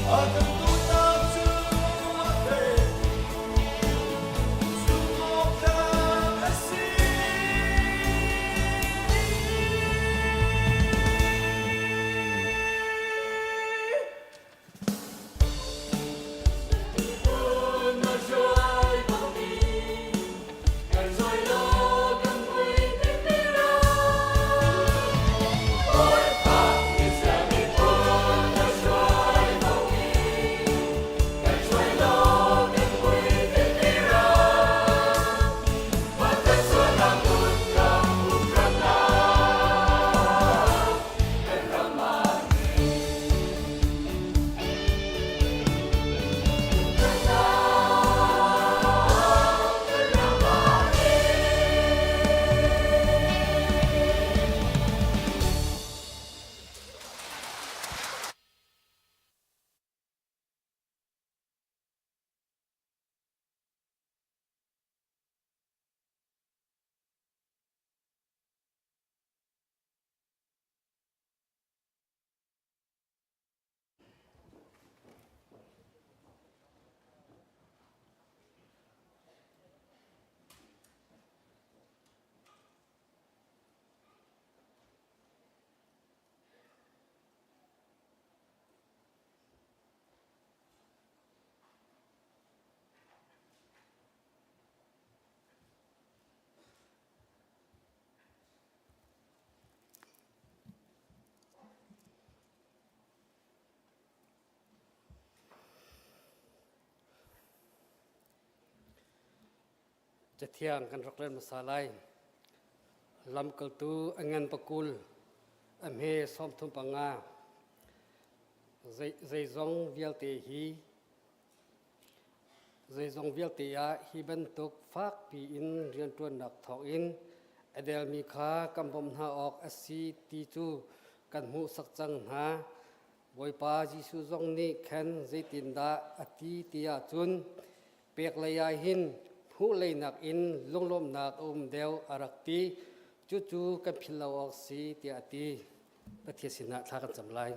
A kan duhnak cu a fek, zumh awk tlak a si. Cathiang kan rak rel hmasa lai. Lamkaltu a ngan pakul, a hme 35. Zeizong vialte hi Zeizong vialte ah hi bantuk fakpi in rianṭuannak thawngin a delmi kha kan bawmh hna awk a si ti cu kan hmuhsak cang hna. Bawipa Jesuh zong nih khan zeitindah a ti ti ahcun pek lei ah hin hmuh lei nakin lunglawmhnak a um deuh a rak ti. Cucu kan philh lo awk si tiah a ti. Pathian sinah thla kan cam lai.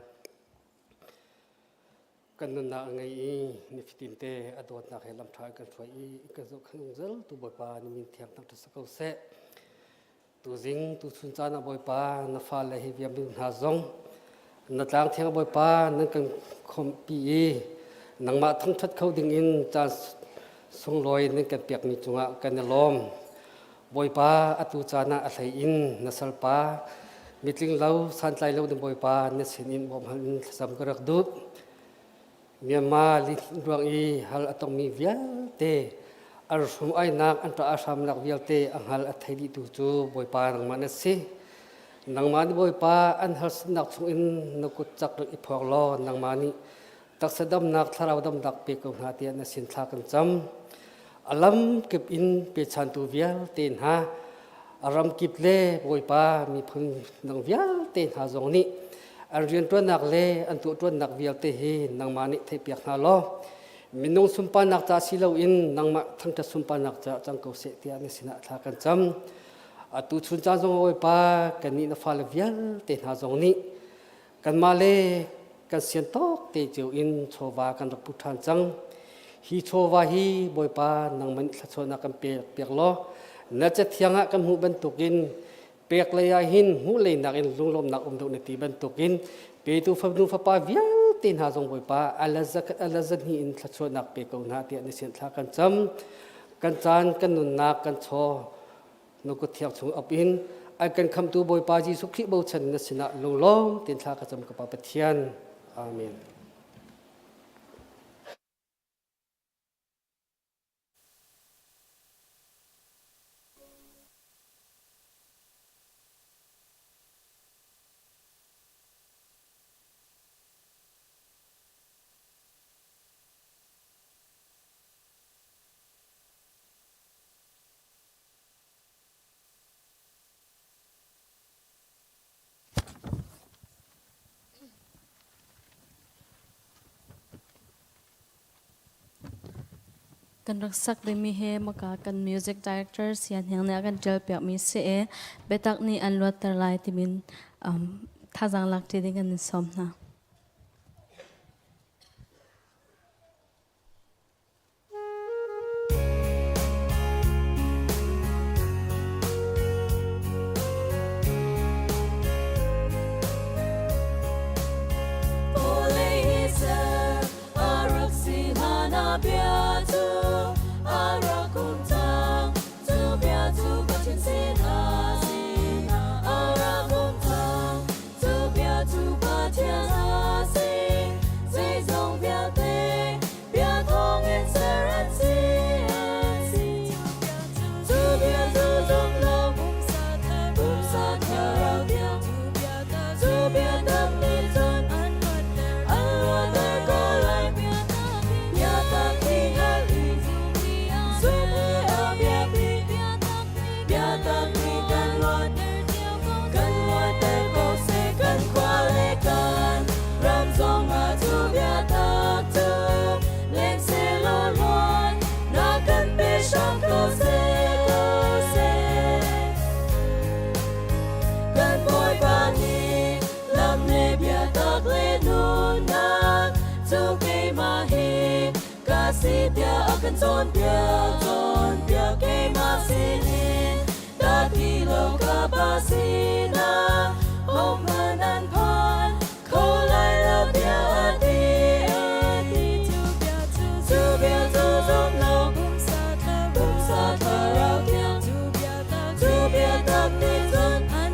Kan nunnak a ngei i nifatin te a dawtnak he lamṭha in kan hruai i kan zohkhenh zungzal tu Bawipa na min thiang thangṭhat si ko seh. Tuzing tuchun caan ah Bawipa na fale hi viam hna zong na tlang thiang Bawipa nan kan khawmhpi i nangmah thangṭhat kho ding in caan sunglawi nan kan pekmi cungah kan i lawm. Bawipa atu caan ah a hlei in na salpa mitling lo santlai lo ding Bawipa na sin in bawmhal in thlacam ka rak duh. Myanmar ruang i hal a tongmi vialte an hrum ainak an ṭah a hramnak vialte a hngal a thei dihtu cu Bawipa nangmah na si. Nangmah nih Bawipa an harsatnak chungin na kut cak rak i phuak law nangmah nih taksa damnak thlarau damnak pe ko hna tiah na sin thla kan cam. A lam kip in pechantu vialte hna a ram kip le Bawipa miphun dang vialte hna zong nih an rianṭuannak le an tuahṭuannak vialte hi nangmah nih theihpiak hna law minung sunparnak ca si loin nangmah thangṭhat sunparnak ca cang ko seh tiah na sinah thla kan cam. Atu chun caan zong Bawipa kannih na fale vialte hna zong nih kanmah le kan sian tawk te cio in chawva kan rak put ṭhan cang. Hi chawva hi Bawipa nangmah nih thluachuahnak kan pek piak law na cathiang ah kan hmuh bantukin pek lei ah hin hmuh lei nakin lunglawmhnak um deuh na ti bantukin petu fanu fapa vialte hna zong Bawipa alazat hnih in thluachuahnak pe ko hna tiah na sin thla kan cam. Kan caan kan nunnak kan chaw na kut thiang chung ap in an kan khamtu Bawipa Jesuh Khrih bochan na sinah lunglawm tein thla ka cam ka Pa Pathian. Amen. Kan rak sak dingmi hi maka kan music director Sian Hniang nih a kan ṭial piakmi si i biatak nih an luatter lai timin um, thazaang lak ṭi ding kan in sawm hna. bia cu a rak um cang. Cu bia cu Pathian sinah sinah a rak um cang. Cu bia cu Pathian a si. Zeizong vialte bia thawngin ser an si, an si. Cu bia cu zum law pumsa thlarau tiang. Cu bia tak nih cun an luatter ko lai. Bia tak hi hngal i zumh hi a biapi. Bia tak nih kan luat, kan luatter ko seh kan khua le kan ram zongah cu bia tak cu leng sehlaw luat na kan pe hram ko seh, ko seh. Kan Bawipa nih lam le biatak le nunnak cu keimah hi ka si tiah a kan cawnpiak, cawnpiak keimah sinin dah ti lo ka Pa sinah hohmanh an phan kho lai lo tiah a ti, a ti. Cu bia cu zum law pumsa thlarau thiang cu biatak nih cun an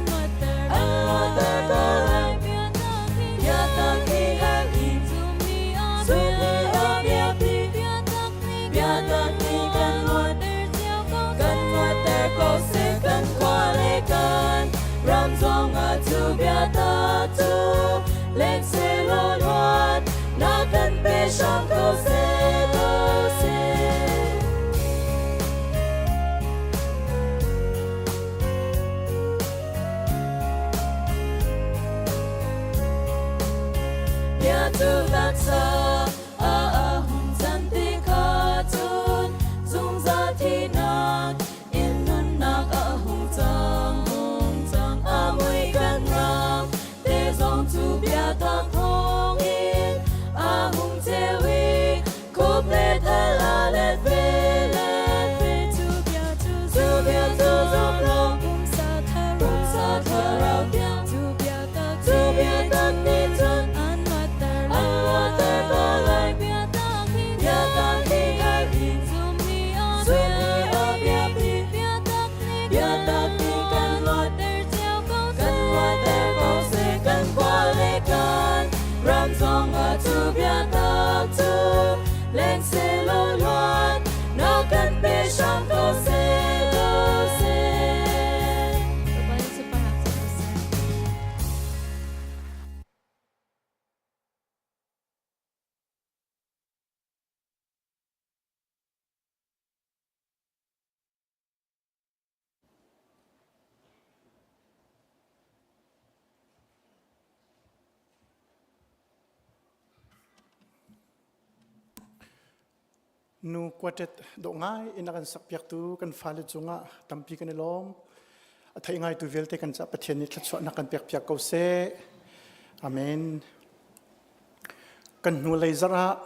luatter ko lai. Biatak hi hal i zumh hi a biapi. Biatak nih kan luat, kan luatter ko seh kan khua le kan ram zongah cu biatak cu leng sehlaw luat na kan pe hram ko seh, ko seh. Bia cu taksa a a hun can ti kha cun zungzal thihnak in nunnak a hung cang, hung cang. A mui kan ram te zong cu biatak thawngin a hung ceu i khup le thal a let ve, let ve. Cu bia cu cu bia cu zum law pumsa thlarau tiang cu biatak nih cun an luatter ko lai. Biatak hi hngal i zumh hi a biapi. Biatak nih kan luat, kan luatter ko seh kan khua le kan ram zongah cu biatak cu leng sehlaw luat na kan pe hram ko seh, ko seh. Nu quartet dawh ngai in a kan sakpiaktu kan fale cungah tampi kan i lawm. A thei ngaitu vialte kan cah Pathian nih thluachuahnak kan pekpiak ko seh. Amen. Kan hnulei zarh ah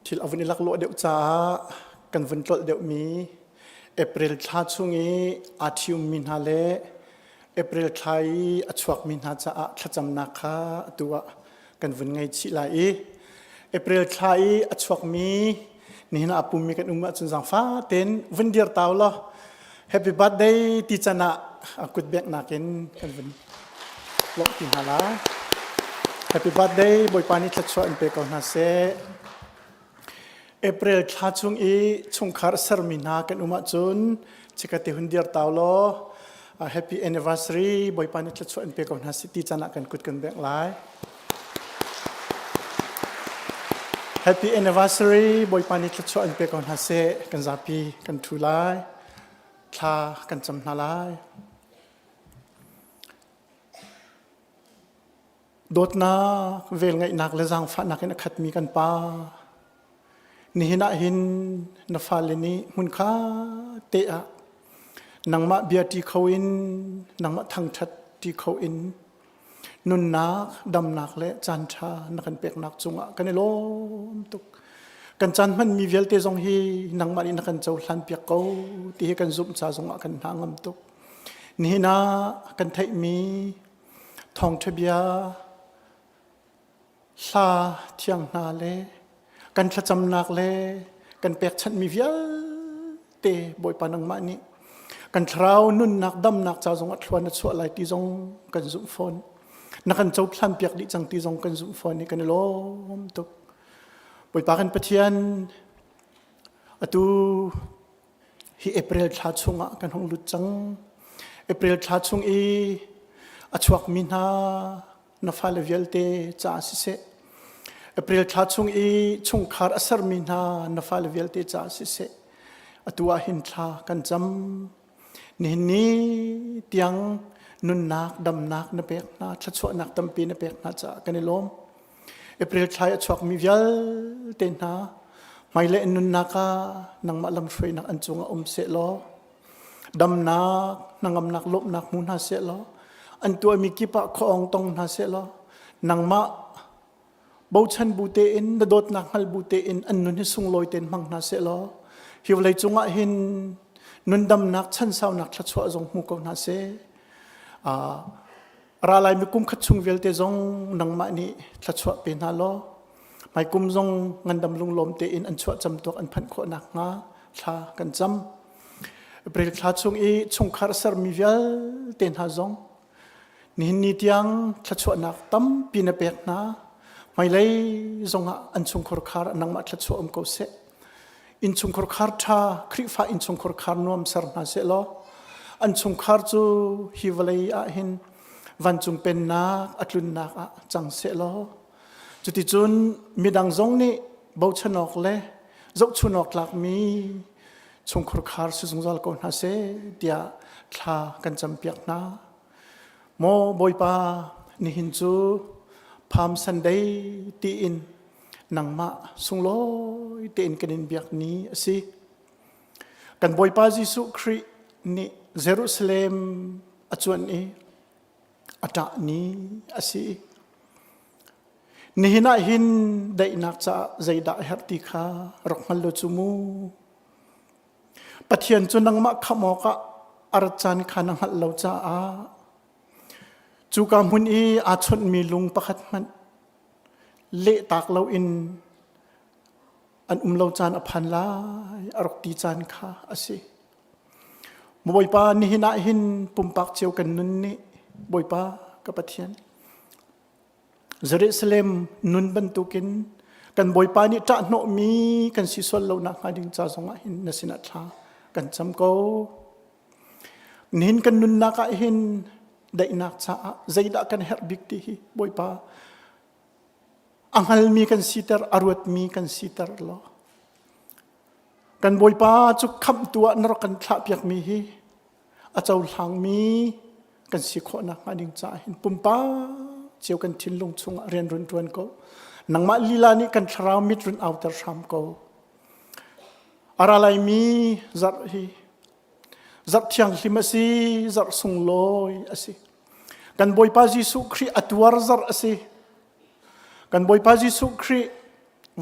Thil a vun i laklawh deuh caah kan vun tlolh deuhmi April thla chung i aa ṭhiummi hna le April thla i a chuakmi hna caah thlacamnak kha atu ah kan vun ngei chih lai i April thla i a chuakmi nihin ah a pummi kan um ahcun zaangfah tein vun dir ta u law Happy birthday ti can ah a kut bengnak in kan vun lawmhpi hna lai. Happy birthday Bawipa nih thluachuah in pe ko hna seh. April thla chung i chungkhar sermi hna kan um ahcun chikate hun dir tau law happy anniversary Bawipa nih thluachuah in pe ko hna seh ti can ah kan kut kan bengh lai. Happy anniversary Bawipa nih thluachuah in pe ko hna seh kan zapi kan ṭhu lai thla kan cam hna lai. Dawtnak, velngeihnak le zaangfahnak in a khatmi kan Pa, nihin ah hin na fale nih hmunkha te ah nangmah bia ṭi kho in, nangmah thangṭhat ṭi kho in, nunnak, damnak le caanṭha na kan peknak cungah kan i lawm tuk. Kan caan hmanmi vialte zong hi nangmah nih na kan cohlan piak ko ti hi kan zumh ca zongah kan hna ngam tuk. Nihin ah kan theihmi thawngṭha bia hla thiang hna le Kan thlacamnak le kan pekchanhmi vialte Bawipa nangmah nih kan thlarau nunnak damnak ca zong ah thluan na chuah lai ti zong kan zumh fawn. Na kan cohlan piak dih cang ti zong kan zumh fawn i kan i lawm tuk. Bawipa kan Pathian atu hi April thla chungah kan hung lut cang. April thla chung i a chuakmi hna na fale vialte caah siseh April thla chung i chungkhar a sermi hna na fale vialte caah siseh atu ah hin thla kan cam nihin ni tiang nunnak damnak na pek hna thluachuahnak tampi na pek hna caah kan i lawm April thla i a chuakmi vialte hna hmailei an nunnak ah nangmah lamhruainak an cungah um seh law damnak hnangamnak lawmhnak hmu hna seh law an tuahmi kip ah khuaawng tong hna seh law nangmah bochan bu tein na dawtnak hngal bu tein an nun hi sunglawi tein hmang hna seh law hi vawlei cungah hin nundamnak chansaunak thluachuah zong hmu ko hna seh ra laimi kum khat chung vialte zong nangmah nih thluachuah pe hna law hmaikum zong ngandam lunglawm tein an chuah camtuak an phanh khawh nakhnga thla kan cam. April thla chung i chungkhar sermi vialte hna zong nihin ni tiang thluachuahnak tampi na pek hna. Hmailei zongah an chungkhar khar nangmah thluachuah um ko seh. Innchungkhar khar ṭha Khrihfa innchungkhar khar nuam ser hna seh law an chungkhar cu hi vawlei ah hin vancung pennak a tlunnak ah cang seh law cuticun midang zong nih bochan awk le zohchun awk tlakmi chungkhar khar si zungzal ko hna seh tiah thla kan campiak hna. Maw Bawipa nihin cu Palm Sunday tiin nangmah sunglawi tein kan in biak ni a si. Kan Bawipa Jesuh Khrih nih Jerusalem a cuanh i a ṭah ni a si. Nihin ah hin daihnak caah zeidah a herh ti kha rak hngal lo cu mu. Pathian cu nangmah khamh awkah a rat caan kha na hngalh lo caah cuka hmun i aa chawnhmi lung pakhat hmanh lehtak loin an um lo caan a phan lai a rak ti caan kha a si. Bawipa nihin ah hin pumpak cio kan nun nih Bawipa ka Pathian Jerusalem nun bantukin kan Bawipa nih ṭahhnawhmi kan si sual lo nakhnga ding ca zongah hin na sinah thla kan cam ko. Nihin kan nunnak ah hin daihnak caah zeidah kan herh bik ti hi Bawipa a hngalmi kan siter a ruatmi kan siter law kan Bawipa cu khamhtu ah na rak kan thlahpiakmi hi a cohlangmi kan si khawh nakhnga ding caah hin pumpak cio kan thinlung chungah rian run ṭuan ko nangmah lila nih kan thlarau mit run auter hram ko a ra laimi zarh hi Zarh thianghlim a si, zarh sunglawi a si. Kan Bawipa Jesuh Khrih a tuar zarh a si. Kan Bawipa Jesuh Khrih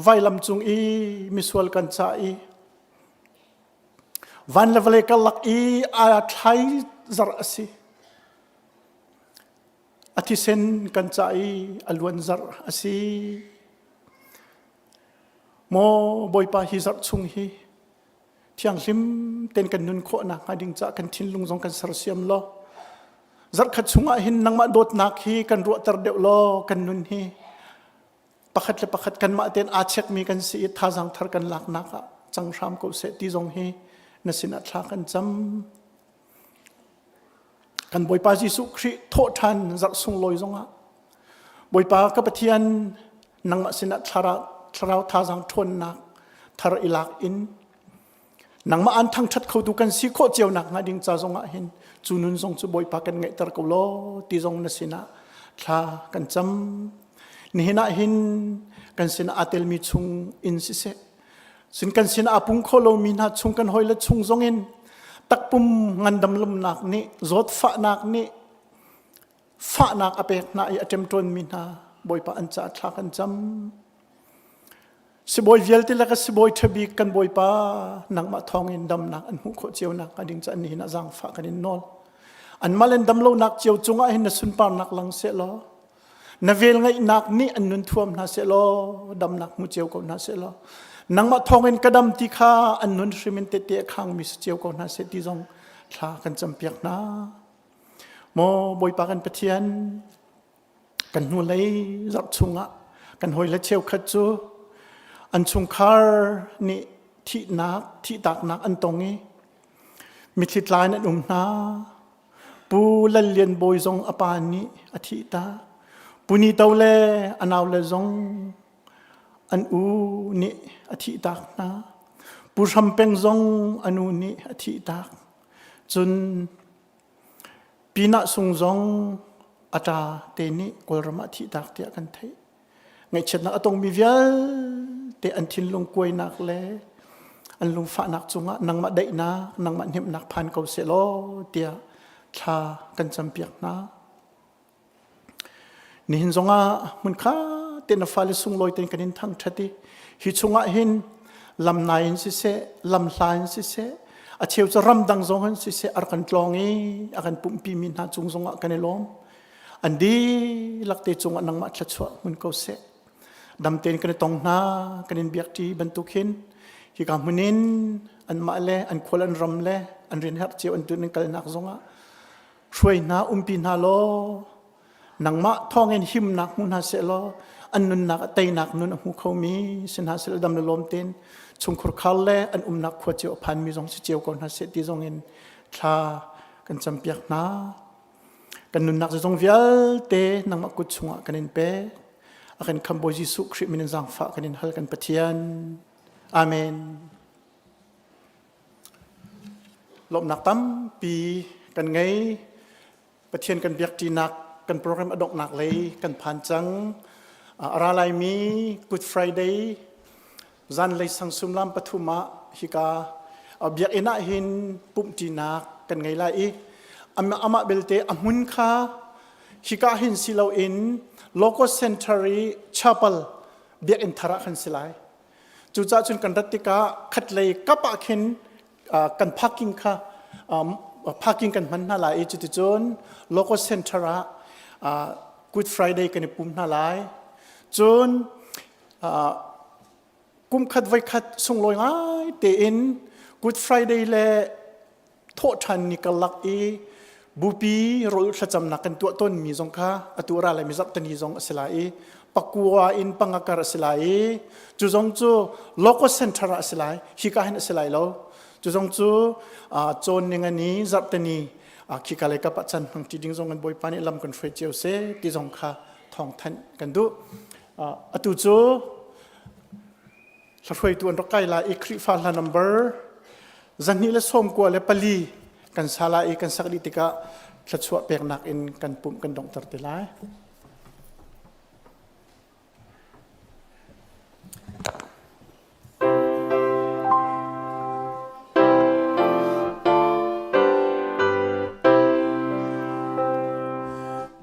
vailam cung i misual kan ca i van le vawlei karlak i aa thlai zarh a si. A thisen kan ca i a luan zarh a si. Maw Bawipa hi zarh chung hi thianghlim ten kan nun khawh nakhnga ding caah kan thinlung zong kan sersiam law zarhkhat chungah hin nangmah dawtnak hi kan ruahter deuh law kan nun hi pakhat le pakhat kanmah tein aa chekmi kan si i thazaang thar kan laknak ah cang hram ko seh ti zong hi na sinah thla kan cam kan Bawipa Jesuh Khrih thawhṭhan zarh sunglawi zongah Bawipa ka Pathian nangmah sinah thlarau thlarau thazaang ṭhawnnak thar i lak in nangmah an thangṭhat khotu kan si khawh cio nak hnga ding ca zongah hin cu nun zong cu Bawipa kan ngeihter ko law ti zong na sinah thla kan cam nihin ah hin kan sinah aa telmi chung in siseh Sin kan sin aa pung kho lomi hna chung kan hawile chung zongin takpum ngandam lumnak nih zawtfahnak nih fahnak a pek hna i a ṭemṭawnmi hna Bawipa an caah thla kan cam. Sibawi vialte le ka sibawi ṭhabik kan Bawipa nangmah thawngin damnak an hmuh khawh cio nak hnga ding ca nihin ah zaangfah kan in nawl. Anmah len damlonak cio cungah hin na sunparnak lang seh law. Na vel ngaihnak nih an nun thuam hna seh law damnak hmu cio ko hna seh law nangmah thawngin ka dam ti kha an nun hrim in tehte a khangmi si cio ko hna seh ti zong thla kan campiak hna. Maw Bawipa kan Pathian, kan hnulei zarh chungah kan hawile cheukhat cu an chungkhar nih thihnak, thihtaknak an tong i mitthli tla in an um hna. Pu Lal Lian Bawi zong a pa nih a thihtak. Pu Ni To le a naule zong an u nih a thihtak hna. Pu Hram Peng zong a nu nih a thihtak. Cun Pinah sung zong a ṭa te nih Kawlram ah thihtak tiah kan theih. Ngaihchiatnak a tongmi vialte an thinlung kuainak le an lungfahnak cungah nangmah daihnak, nangmah hnemhnak phan ko seh law tiah thla kan campiak hna. Nihin zongah hmunkha te na fale sunglawi tein kan in thangṭhat i hi chungah hin lamnai in siseh, lamhla in siseh, a cheu cu ramdang zong in siseh a rak kan tlawng i a kan pumhpi mi hna cung zongah kan i lawm. An dihlak te cungah nangmah thluachuah hmun ko seh. Dam tein kan i tong hna, kan in biakṭi bantuk hin hika hmun in anmah le an khual an ram le an rian herh cio an tun an kalnak zongah hruai hna umpi hna law nangmah thawngin himnak hmu hna seh law an nunnak ah teinak nun a hmu khomi si hna seh dam le lawm tein chungkhur khar le an umnak khua cio a phanmi zong si cio ko hna seh ti zong in thla kan campiak hna kan nunnak zong vialte nangmah kut chungah kan in pek a kan khambawi Jesuh Khrih min in zaangfah kan in hal kan Pathian amen Lawmhnak tampi kan ngei. Pathian kan biakṭinak kan program a donghnak lei kan phan cang. A ra laimi Good Friday zanlei sang sumlam pathum ah hika biakinn ah hin pumhṭinak kan ngei lai i amah belte a hmun kha hika hin si loin Locus Center i chapel biakinn thar ah khan si lai. Cucaah cun kan rat tikah khatlei kap ah khin kan parking kha parking kan hman hna lai i cuticun local center ah Good Friday kan i pum hna lai. Cun kum khat voi khat sunglawi ngai tein Good Friday le thawhṭhan ni karlak i bupi rawl thlacamnak kan tuah tawnmi zong kha atu ra lai mi zarhteni zong a si lai i pakua in pangakar a si lai i cu zong cu local center ah a si lai hika hin a si lai lo cu zong cu cawn ningani zarhteni khika lei kap ah chan hmang ti ding zong kan bawipa nih lam kan hruai cio se ti zong kha thawng thanh kan duh atu cu Hlahruaitu an rak kai lai i Khrihfa hla number 224 kan sa lai i kan sak dih tikah thluachuah peknak in kan pumh kan donghter te lai.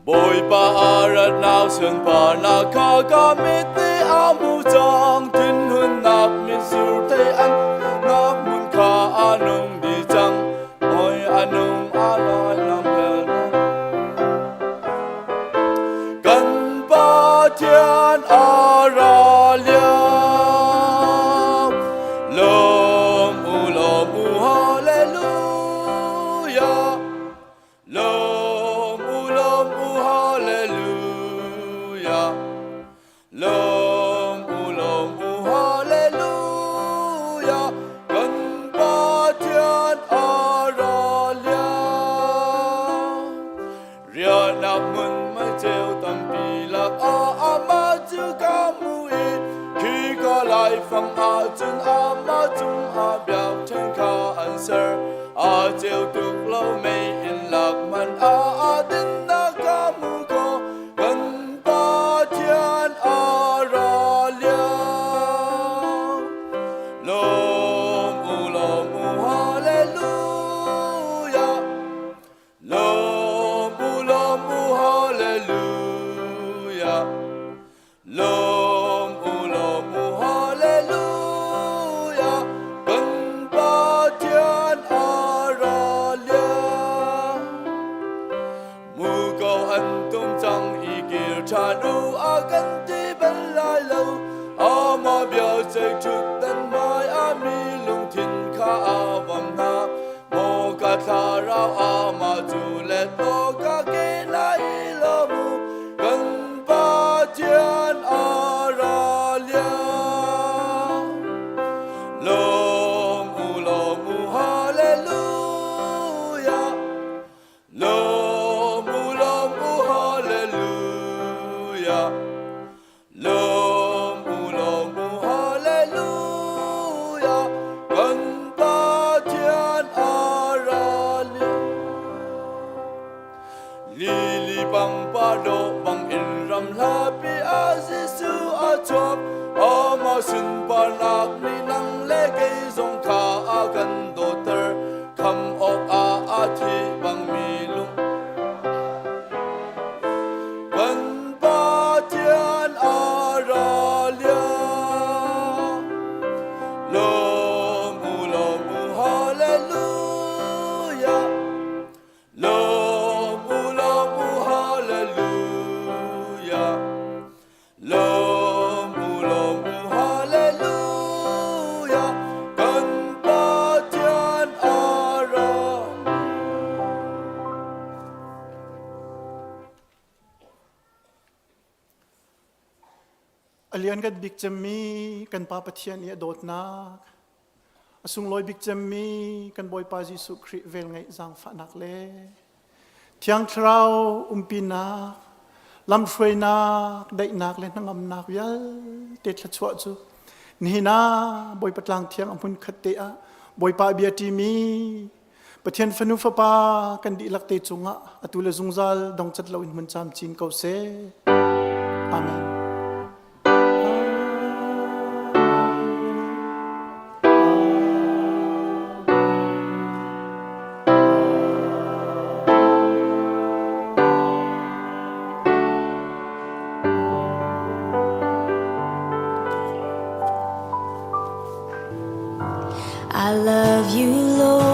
Bawipa a ratnak sunparnak kha ka mit nih a hmu cang thinhunnak mitsur thei an nak hmun kha a nung dih cang oi a nung a lai lam kan Pathian a ra lio lawm u lawm u hallelujah Lawm u lawm u hallelujah Lawm u lawm u hallelujah Kan Pathian a ra lio Riahnak hmun mei ceu tampi lak ah amah cu ka hmu i khi ka laifang ah cun amah cung ah biakṭheng kha an ser. A ceu tuk lo mei in lak man ah a dinnak ka hmu ko kan Pathian a ra lio. Lawm u lawm u hallelujah Lawm u lawm u hallelujah Lawm u lawm u hallelujah Kan Pathian a ra lio. thlarau amah cu let law ka ke lai lo mu kan Pathian a ra lio. Lawm u lawm u hallelujah Lawm u lawm u hallelujah Lawm u lawm u hallelujah Kan Pathian a ra lio. Lili pangpar dawh bang in ram hlapi ah Jesuh a chuak Amah sunparnak nih nang le kei zong kha a kan dawtter Kham awk ah a thi bangmi lung Kan Pathian a ra lio. Lawm u lawm u hallelujah Lawm u lawm u hallelujah Lawm u lawm u hallelujah Kan Pathian a ra. A lianngan bik cemmi kan Pa Pathian i a dawtnak, a sunglawi bik cemmi kan Bawipa Jesuh Khrih velngeih zaangfahnak le Thiang Thlarau umpinak, lamhruainak, daihnak le hnangamnak vialte thluachuah cu nihin ah Bawipa tlang thiang a hmun khat te ah Bawipa bia ṭimi Pathian fanu fapa kan dihlak te cungah atu le zungzal dongcat loin hmun camcin ko seh. Amen. I love you, Lord.